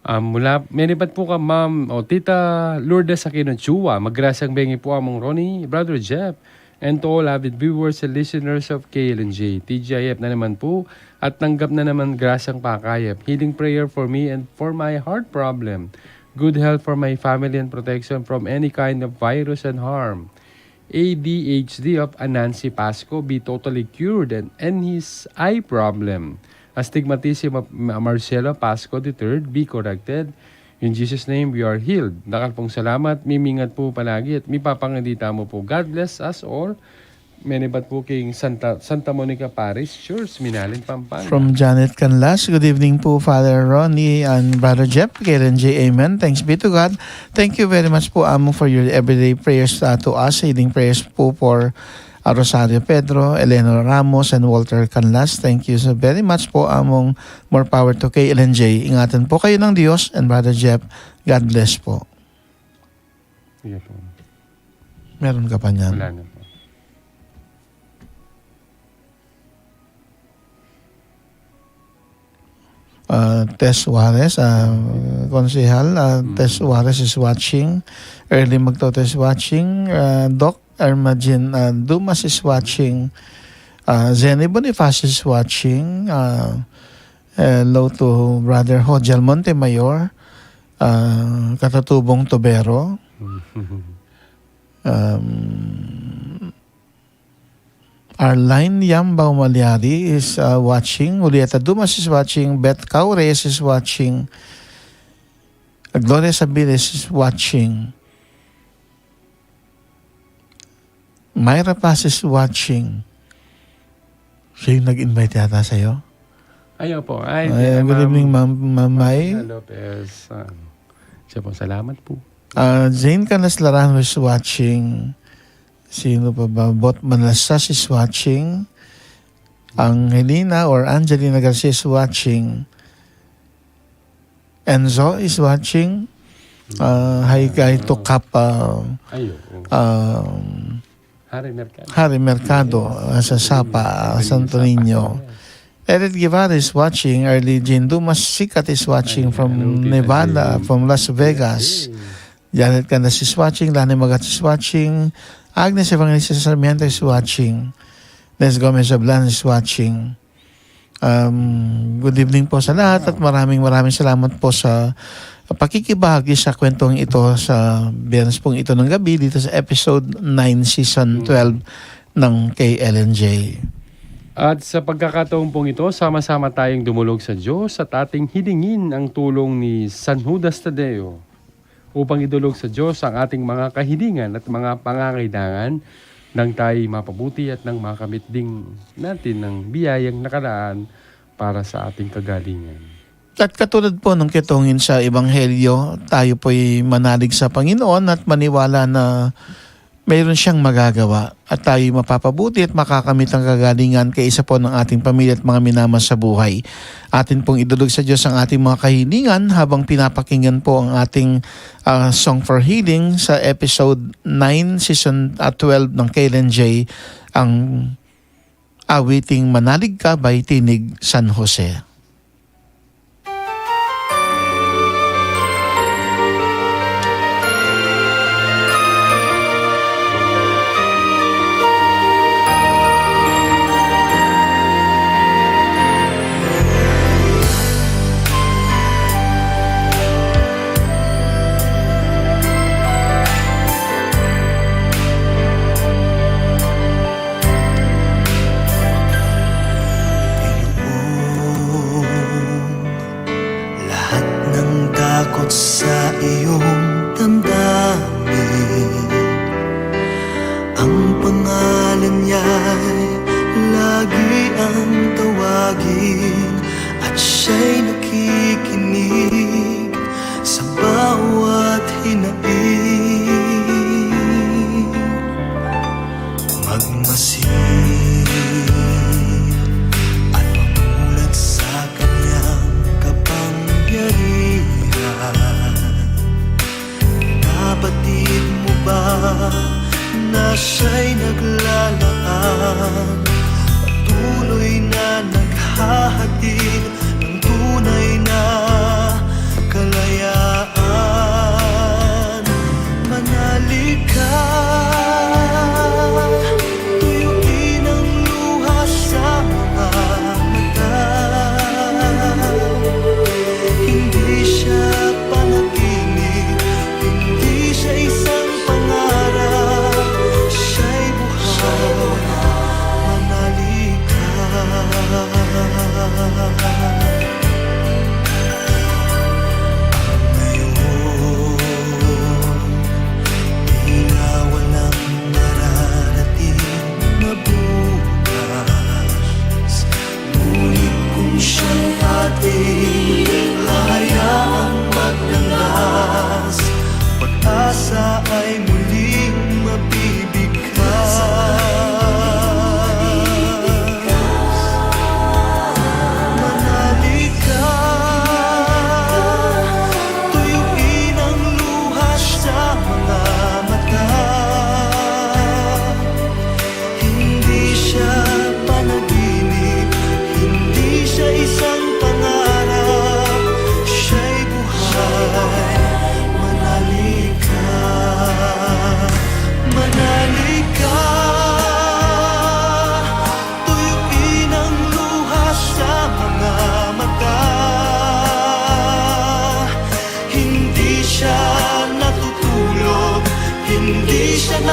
Ah, mula, menibat po kang Ma'am, o, Tita Lourdes Aquino Chua, magrasyang bengi po, Among Ronnie, Brother Jeff, and to all avid viewers and listeners of K L N J. T G I F na naman po, at tanggap na naman grasyang pakayap. Healing prayer for me and for my heart problem. Good health for my family and protection from any kind of virus and harm. A D H D of Anansi Pasco be totally cured and, and his eye problem. Astigmatism of Ma-, Marcelo Pasco the third be corrected. In Jesus' name, we are healed. Dakal pung salamat, mimingat pu palagi at mipapangadi tamu pu. God bless us all. Menebat pu king Santa, Santa Monica Parish Church, Minalin, Pampanga. From Janet Canlas, "Good evening po, Father Ronnie and Brother Jeff." K L N J, amen. Thanks be to God. Thank you very much po, Among, for your everyday prayers, uh, to us. Healing prayers po for, uh, Rosario Pedro, Eleanor Ramos, and Walter Canlas. Thank you so very much po, Among. More power to K L N J. Ingatan po kayo ng Diyos and Brother Jeff. God bless po. Sige po. Meron ka pa niyan? Wala na po. Uh, Tess Juarez, uh, Konsehal, uh, Tess Juarez is watching. Early Magtoto is watching. Uh, Doc Ermagin, uh, Dumas is watching. Uh, Zenny Bonifacio is watching. Uh, hello to Brother Hojel Montemayor. Uh, Katatubong Tubero. Um, Arline Yambao Malyari is, uh, watching. Julieta Dumas is watching. Beth Caures is watching. Gloria Sabiles is watching. Myra Paz is watching. Siya yung nag-invite yata sa'yo? Ay, opo. Ay, good evening, Ma'am, Ma'am May. Lopez. Ah, siya po, salamat po. Ah, Jane Canas Laranjo is watching. Sino pa ba? Bot Manasas is watching. Angelina or Angelina Garcia is watching. Enzo is watching. Ah, hi, hi to Kap, ah, um, Harry Mercado, ah, sa Sapa, ah, Santo Niño. Eric Guevara is watching. Early Jane Dumas Sikat is watching from Nevada, from Las Vegas. Janet Canas is watching. Lani Magat is watching. Agnes Evangelista Sarmiento is watching. Nes Gomez Ablan is watching. Um, good evening po sa lahat at maraming, maraming salamat po sa pakikibahagi sa kwentong ito sa Biyernes pong ito ng gabi dito sa episode nine, season twelve ng K L N J. At sa pagkakataon pong ito, sama-sama tayong dumulog sa Diyos at ating hilingin ang tulong ni San Judas Tadeo upang idulog sa Diyos ang ating mga kahilingan at mga pangangailangan nang tayo'y mapabuti at nang makamit ding natin ang biyayang nakalaan para sa ating kagalingan. At katulad po ng kitungin sa Ebanghelyo, tayo po'y manalig sa Panginoon at maniwala na mayroon siyang magagawa at tayo'y mapapabuti at makakamit ng kagalingan kaisa po ng ating pamilya at mga minamahal sa buhay. Atin pong idulog sa Diyos ang ating mga kahilingan habang pinapakinggan po ang ating, ah, Song for Healing sa episode nine, season, ah, twelve ng K L N J, ang awiting Manalig Ka by Tinig San Jose. Lahat ng takot sa iyong damdamin, ang pangalan niya'y lagi ang tawagin, at siya'y nakikinig sa bawat hinaing. Magmasid at mamulat sa kanyang kapangyarihan. Nabatid mo ba na siya'y naglalaan, patuloy na naghahatid ng tunay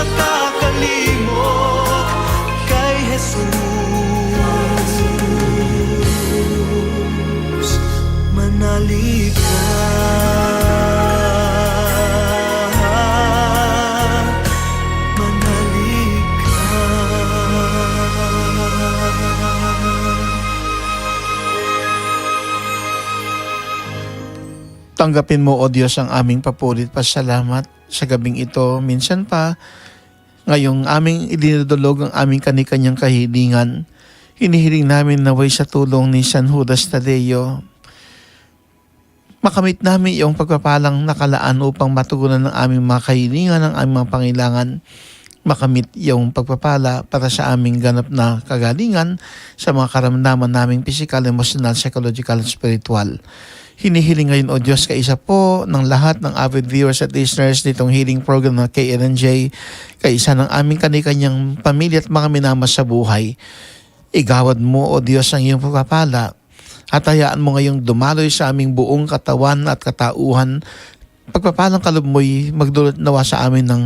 Kakalimot kay Jesus, manalig ka, manalig ka. Tanggapin mo, O Diyos, ang aming papuri't pasalamat sa gabing ito. Minsan pa, ngayong aming idinudulog ang aming kani-kanyang kahilingan, hinihiling namin naway sa tulong ni San Judas Tadeo, makamit namin yung pagpapalang nakalaan upang matugunan ng aming mga kahilingan, ang aming mga pangailangan, makamit yung pagpapala para sa aming ganap na kagalingan sa mga karamdaman naming pisikal, emosyonal, psychological, at spiritual. Hinihiling ngayon, O Diyos, kaisa po ng lahat ng avid viewers at listeners nitong healing program ng K L N J, kaisa ng aming kani-kanyang pamilya at mga minamahal sa buhay. Igawad mo, O Diyos, ang iyong pagpapala at hayaan mo ngayong dumaloy sa aming buong katawan at katauhan. Pagpapalang kaloob mo'y magdulot nawa sa amin ng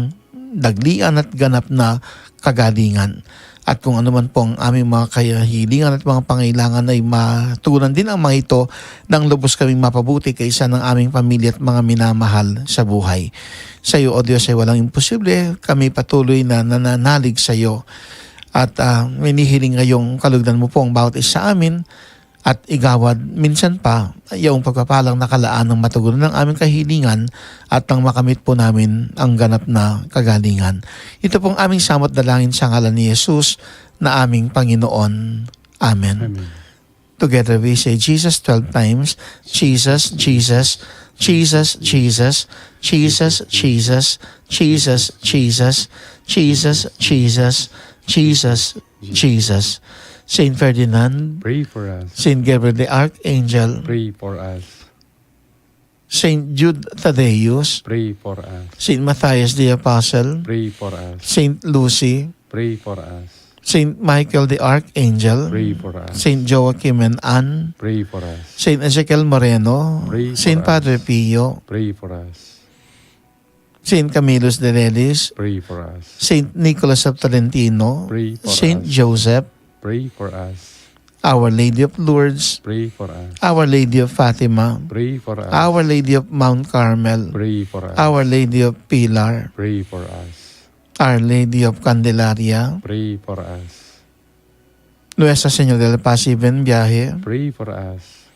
daglian at ganap na kagalingan. At kung ano man pong aming mga kahilingan at mga pangailangan ay matugunan din ang mga ito nang lubos kaming mapabuti kaisa ng aming pamilya at mga minamahal sa buhay. Sa iyo, O Diyos, ay walang imposible. Kami patuloy na nananalig sa iyo. At ah, minihiling ngayong kalugdan mo po ang bawat isa amin at igawad minsan pa yung pagpapalang nakalaan ng matugunan ng aming kahilingan at nang makamit po namin ang ganap na kagalingan. Ito pong aming samot dalangin sa ngalan ni Jesus na aming Panginoon. Amen. Amen. Together we say Jesus twelve times. Jesus, Jesus, Jesus, Jesus, Jesus, Jesus, Jesus, Jesus, Jesus, Jesus, Jesus, Jesus. Saint Ferdinand, pray for us. Saint Gabriel the Archangel, pray for us. Saint Jude Thaddeus, pray for us. Saint Matthias the Apostle, pray for us. Saint Lucy, pray for us. Saint Michael the Archangel, pray for us. Saint Joachim and Anne, pray for us. Saint Ezekiel Moreno, pray for Saint us. Padre Pio, pray for us. Saint Camillus de Lelis, pray for us. Saint Nicholas of Tolentino, pray for Saint us. Joseph, pray for us. Our Lady of Lourdes, pray for us. Our Lady of Fatima, pray for us. Our Lady of Mount Carmel, pray for us. Our Lady of Pilar, pray for us. Our Lady of Candelaria, pray for us. Nuestra Señora de la Paz y Buen Viaje, pray for us.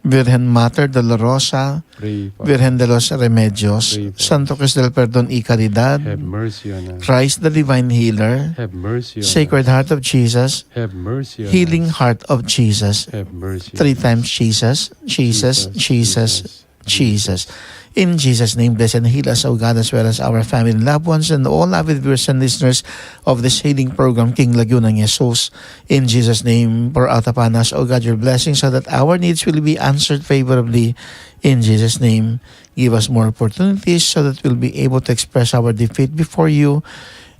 Virgen Mater Dolorosa, pray for Virgen de los Remedios, pray for Santo Cristo del Perdon y Caridad, have mercy on us. Christ the Divine Healer, have mercy on Sacred us. Heart of Jesus, have mercy on Healing us. Heart of Jesus, have mercy three on us. Times Jesus, Jesus, Jesus, Jesus, Jesus. Jesus. In Jesus' name, bless and heal us, O God, as well as our family and loved ones and all avid viewers and listeners of this healing program, King Lagunang Jesus. In Jesus' name, pour out upon us, O God, your blessings so that our needs will be answered favorably. In Jesus' name, give us more opportunities so that we'll be able to express our defeat before you.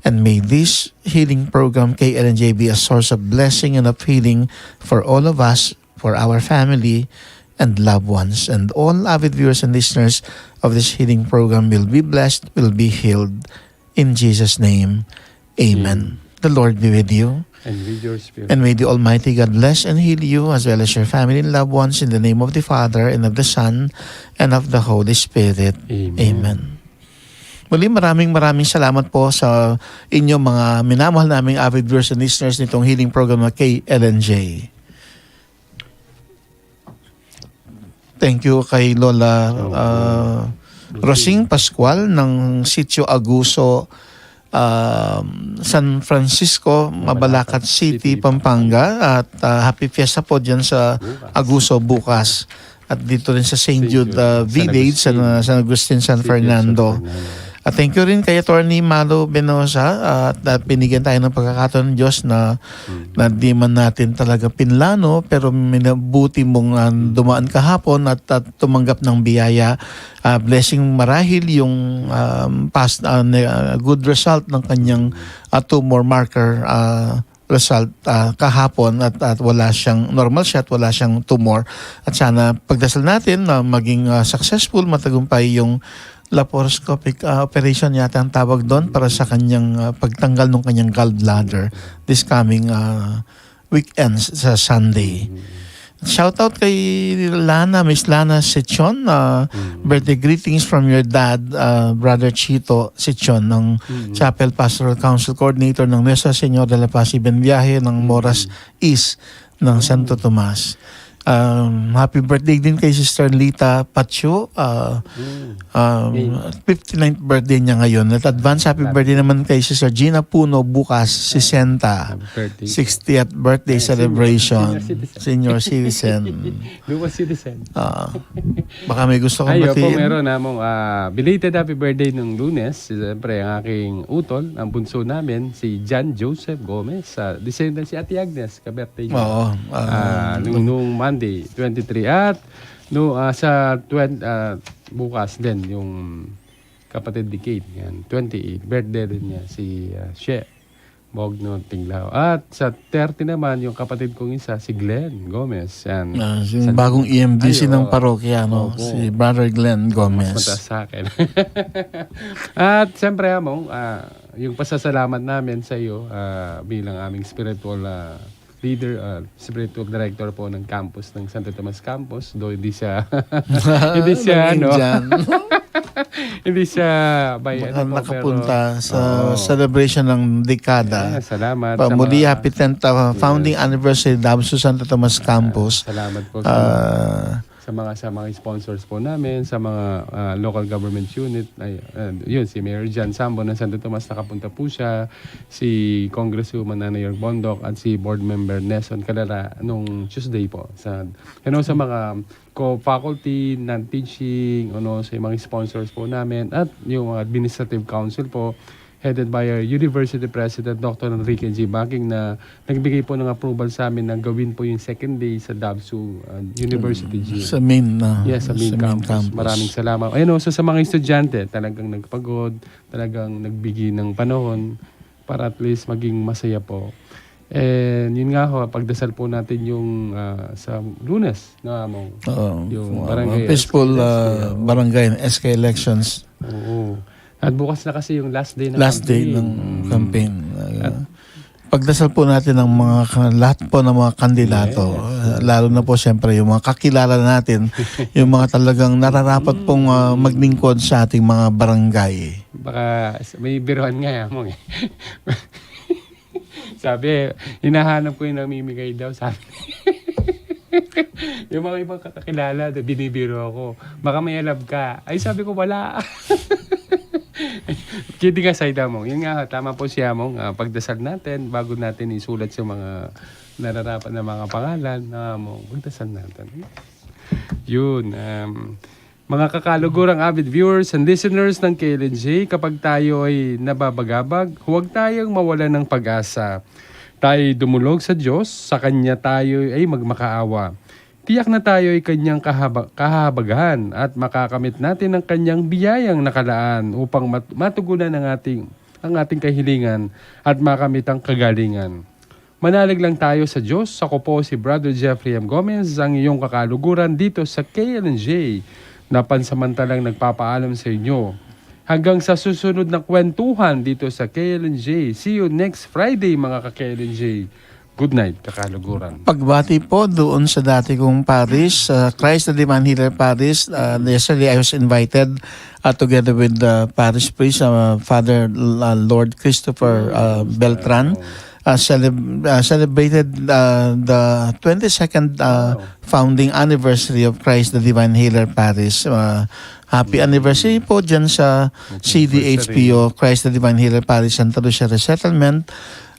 And may this healing program, K L N J, be a source of blessing and of healing for all of us, for our family and loved ones. And all avid viewers and listeners of this healing program will be blessed, will be healed. In Jesus' name, amen. Amen. The Lord be with you. And with your spirit. And may the Almighty God bless and heal you, as well as your family and loved ones, in the name of the Father, and of the Son, and of the Holy Spirit. Amen. Amen. Muli, maraming, maraming salamat po sa inyo, mga minamahal naming avid viewers and listeners nitong healing program na K L N J. Thank you kay Lola, opo, ah, Rosing Pascual ng Sitio Aguso, um, San Francisco, Mabalacat City, Pampanga. At, ah, happy fiesta po dyan sa Aguso bukas. At dito rin sa Saint Jude, ah, Village, San, ah, San Agustin, San Fernando. At thank you rin kay Attorney Malo Benosa, at, at binigyan tayo ng pagkakataon ng Diyos na, na di man natin talaga pinlano, pero minabuti mong, ah, dumaan kahapon at, at tumanggap ng biyaya. Ah, blessing marahil yung, um, past, ah, ne-, ah, good result ng kanyang, ah, tumor marker, ah, result, ah, kahapon at, at wala siyang, normal siya at wala siyang tumor. At sana pagdasal natin na maging, ah, successful, matagumpay yung laparoscopic, ah, operation yata ang tawag doon para sa kanyang, ah, pagtanggal ng kanyang gallbladder this coming, ah, weekends sa Sunday. Shout out kay Lana, Miss Lana Sichon. Ah, birthday greetings from your dad, ah, Brother Chito Sichon ng Chapel Pastoral Council Coordinator ng Nuestra Señora de la Paz Ibinbiyahe ng Moras East ng Santo Tomas. Um, happy birthday din kay Sister Lita Pacho. Ah, um, fifty-ninth birthday niya ngayon. At advance happy birthday naman kay Sister Gina Puno bukas, sesenta. Happy birthday. Sixtieth birthday celebration. Senior citizen. Dual citizen. Ah, baka may gusto kang batiin. Ay, opo, meron namong, ah, belated happy birthday nung Lunes. Siyempre, ang aking utol, ang bunso namin, si John Joseph Gomez. Ah, the same time si Ate Agnes, ka-birthday niya. Oo, ah, nung, nung Monday, twenty-three. At no, ah, sa twen-, ah, bukas din, yung kapatid ni Kate, yan, twenty-eight, birthday din niya, si, ah, She Bogno Tinglao. At sa thirty naman, yung kapatid kong isa, si Glenn Gomez. Yan. Ah, yung bagong E M D C ng parokya, no? Opo. Si Brother Glenn Gomez. Mas mataas sa akin. At siyempre, Among, ah, yung pasasalamat namin sa iyo, ah, bilang aming spiritual, ah, leader, ah, spiritual director po ng campus, ng Santo Tomas Campus, do hindi siya, hindi siya, ano, hindi siya by, ano po, nakapunta sa celebration ng dekada. Salamat. Muli, happy tenth, ah, founding anniversary, Dabsu Santo Tomas Campus. Salamat po sa mga, sa mga, sa mga sponsors po namin, sa mga, ah, local government unit. Ay, ah, yun, si Mayor John Sambo ng Santo Tomas, nakapunta po siya. Si Congresswoman Ana York Bondoc at si Board Member Nelson Calera nung Tuesday po. Sa, ano, sa mga co-faculty, non-teaching, ano, sa mga sponsors po namin, at yung mga administrative council po, headed by our University President, Doctor Enrique G. Backing, na nagbigay po ng approval sa amin na gawin po yung second day sa Dabsu, uh, University Gym. Sa main, uh, yes, sa main campus. Maraming salamat. Ayun, oh, so sa mga estudyante, talagang nagpagod, talagang nagbigay ng panahon para at least maging masaya po. And yun nga ho, pagdasal po natin yung, ah, sa Lunes, no, Among? Oo. Yung barangay peaceful, ah, barangay and S K elections. Oo. At bukas na kasi yung last day ng campaign. Last day ng campaign. At pagdasal po natin ang mga ka-, lahat po ng mga kandidato, ah, lalo na po siyempre yung mga kakilala natin, yung mga talagang nararapat pong, ah, maglingkod sa ating mga barangay. Baka s-, may biruan nga, eh, Among, eh. Sabi, hinahanap ko yung namimigay daw, sabi. Yung mga ibang kakilala, binibiro ako. Baka may alam ka. Ay, sabi ko, wala. Kidding aside, Among. Yun nga, tama po si Among, ah, pagdasal natin, bago natin isulat yung mga nararapat na mga pangalan, na Among, pagdasal natin. Yun, um, mga kakalugurang avid viewers and listeners ng K L N J, kapag tayo ay nababagabag, huwag tayong mawalan ng pag-asa. Tayo'y dumulog sa Diyos, sa Kanya tayo ay magmakaawa. Tiyak na tayo ay Kanyang kahaba-, kahabagan at makakamit natin ang Kanyang biyayang nakalaan upang mat-, matugunan ang ating, ang ating kahilingan at makamit ang kagalingan. Manalig lang tayo sa Diyos. Ako po si Brother Jeffrey M. Gomez, ang iyong kakaluguran dito sa K L N J, na pansamantalang nagpapaalam sa inyo. Hanggang sa susunod na kwentuhan dito sa K L N J. See you next Friday, mga ka-K L N J. Good night, kakaluguran. Pagbati po doon sa dati kong parish, sa Christ the Divine Healer Parish. Uh, yesterday, I was invited, uh, together with the parish priest, uh, Father L-, uh, Lord Christopher, uh, Beltran, uh, celeb-, uh, celebrated, uh, the twenty-second, uh, founding anniversary of Christ the Divine Healer Parish. Uh, happy anniversary po dyan sa C D H P O, Christ the Divine Healer Parish, Santa Lucia Resettlement.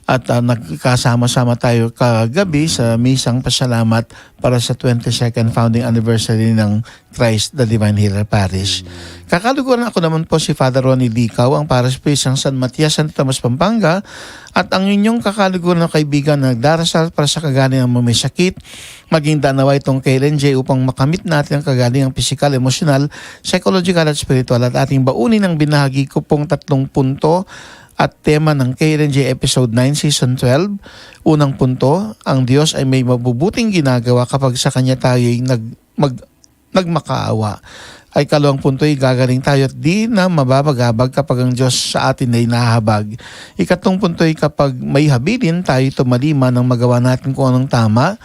At, ah, nagkasama-sama tayo kagabi sa misang pasalamat para sa twenty-second founding anniversary ng Christ the Divine Healer Parish. Kakaluguran, ako naman po si Father Ronnie Dicaw, ang parish priest ng San Matias, Santo Tomas, Pampanga, at ang inyong kakaluguran na kaibigan na nagdarasal para sa kagalingan ng mga may sakit, maging danawa itong K L N J upang makamit natin ang kagalingang pisikal, emosyonal, psychological at spiritual. At ating baunin ang binahagi ko pong tatlong punto at tema ng K L N J Episode nine, Season twelve. Unang punto, ang Diyos ay may mabubuting ginagawa kapag sa Kanya tayo'y nag-, mag-, nagmakaawa. Ay, kalawang punto, gagaling tayo at di na mababagabag kapag ang Diyos sa atin ay nahahabag. Ikatlung punto, kapag may habilin tayo, tumalima nang magawa natin kung anong tama.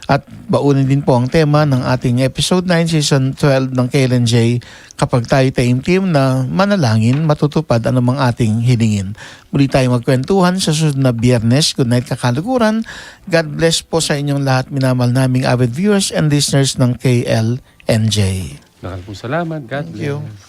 At baunin din po ang tema ng ating episode nine, season twelve ng K L N J, kapag tayo taimtim na manalangin, matutupad anumang ating hilingin. Muli tayo magkwentuhan sa susunod na Biyernes. Good night, kakaluguran. God bless po sa inyong lahat, minamahal naming avid viewers and listeners ng K L N J. Dakal pong salamat. God Thank you. Bless.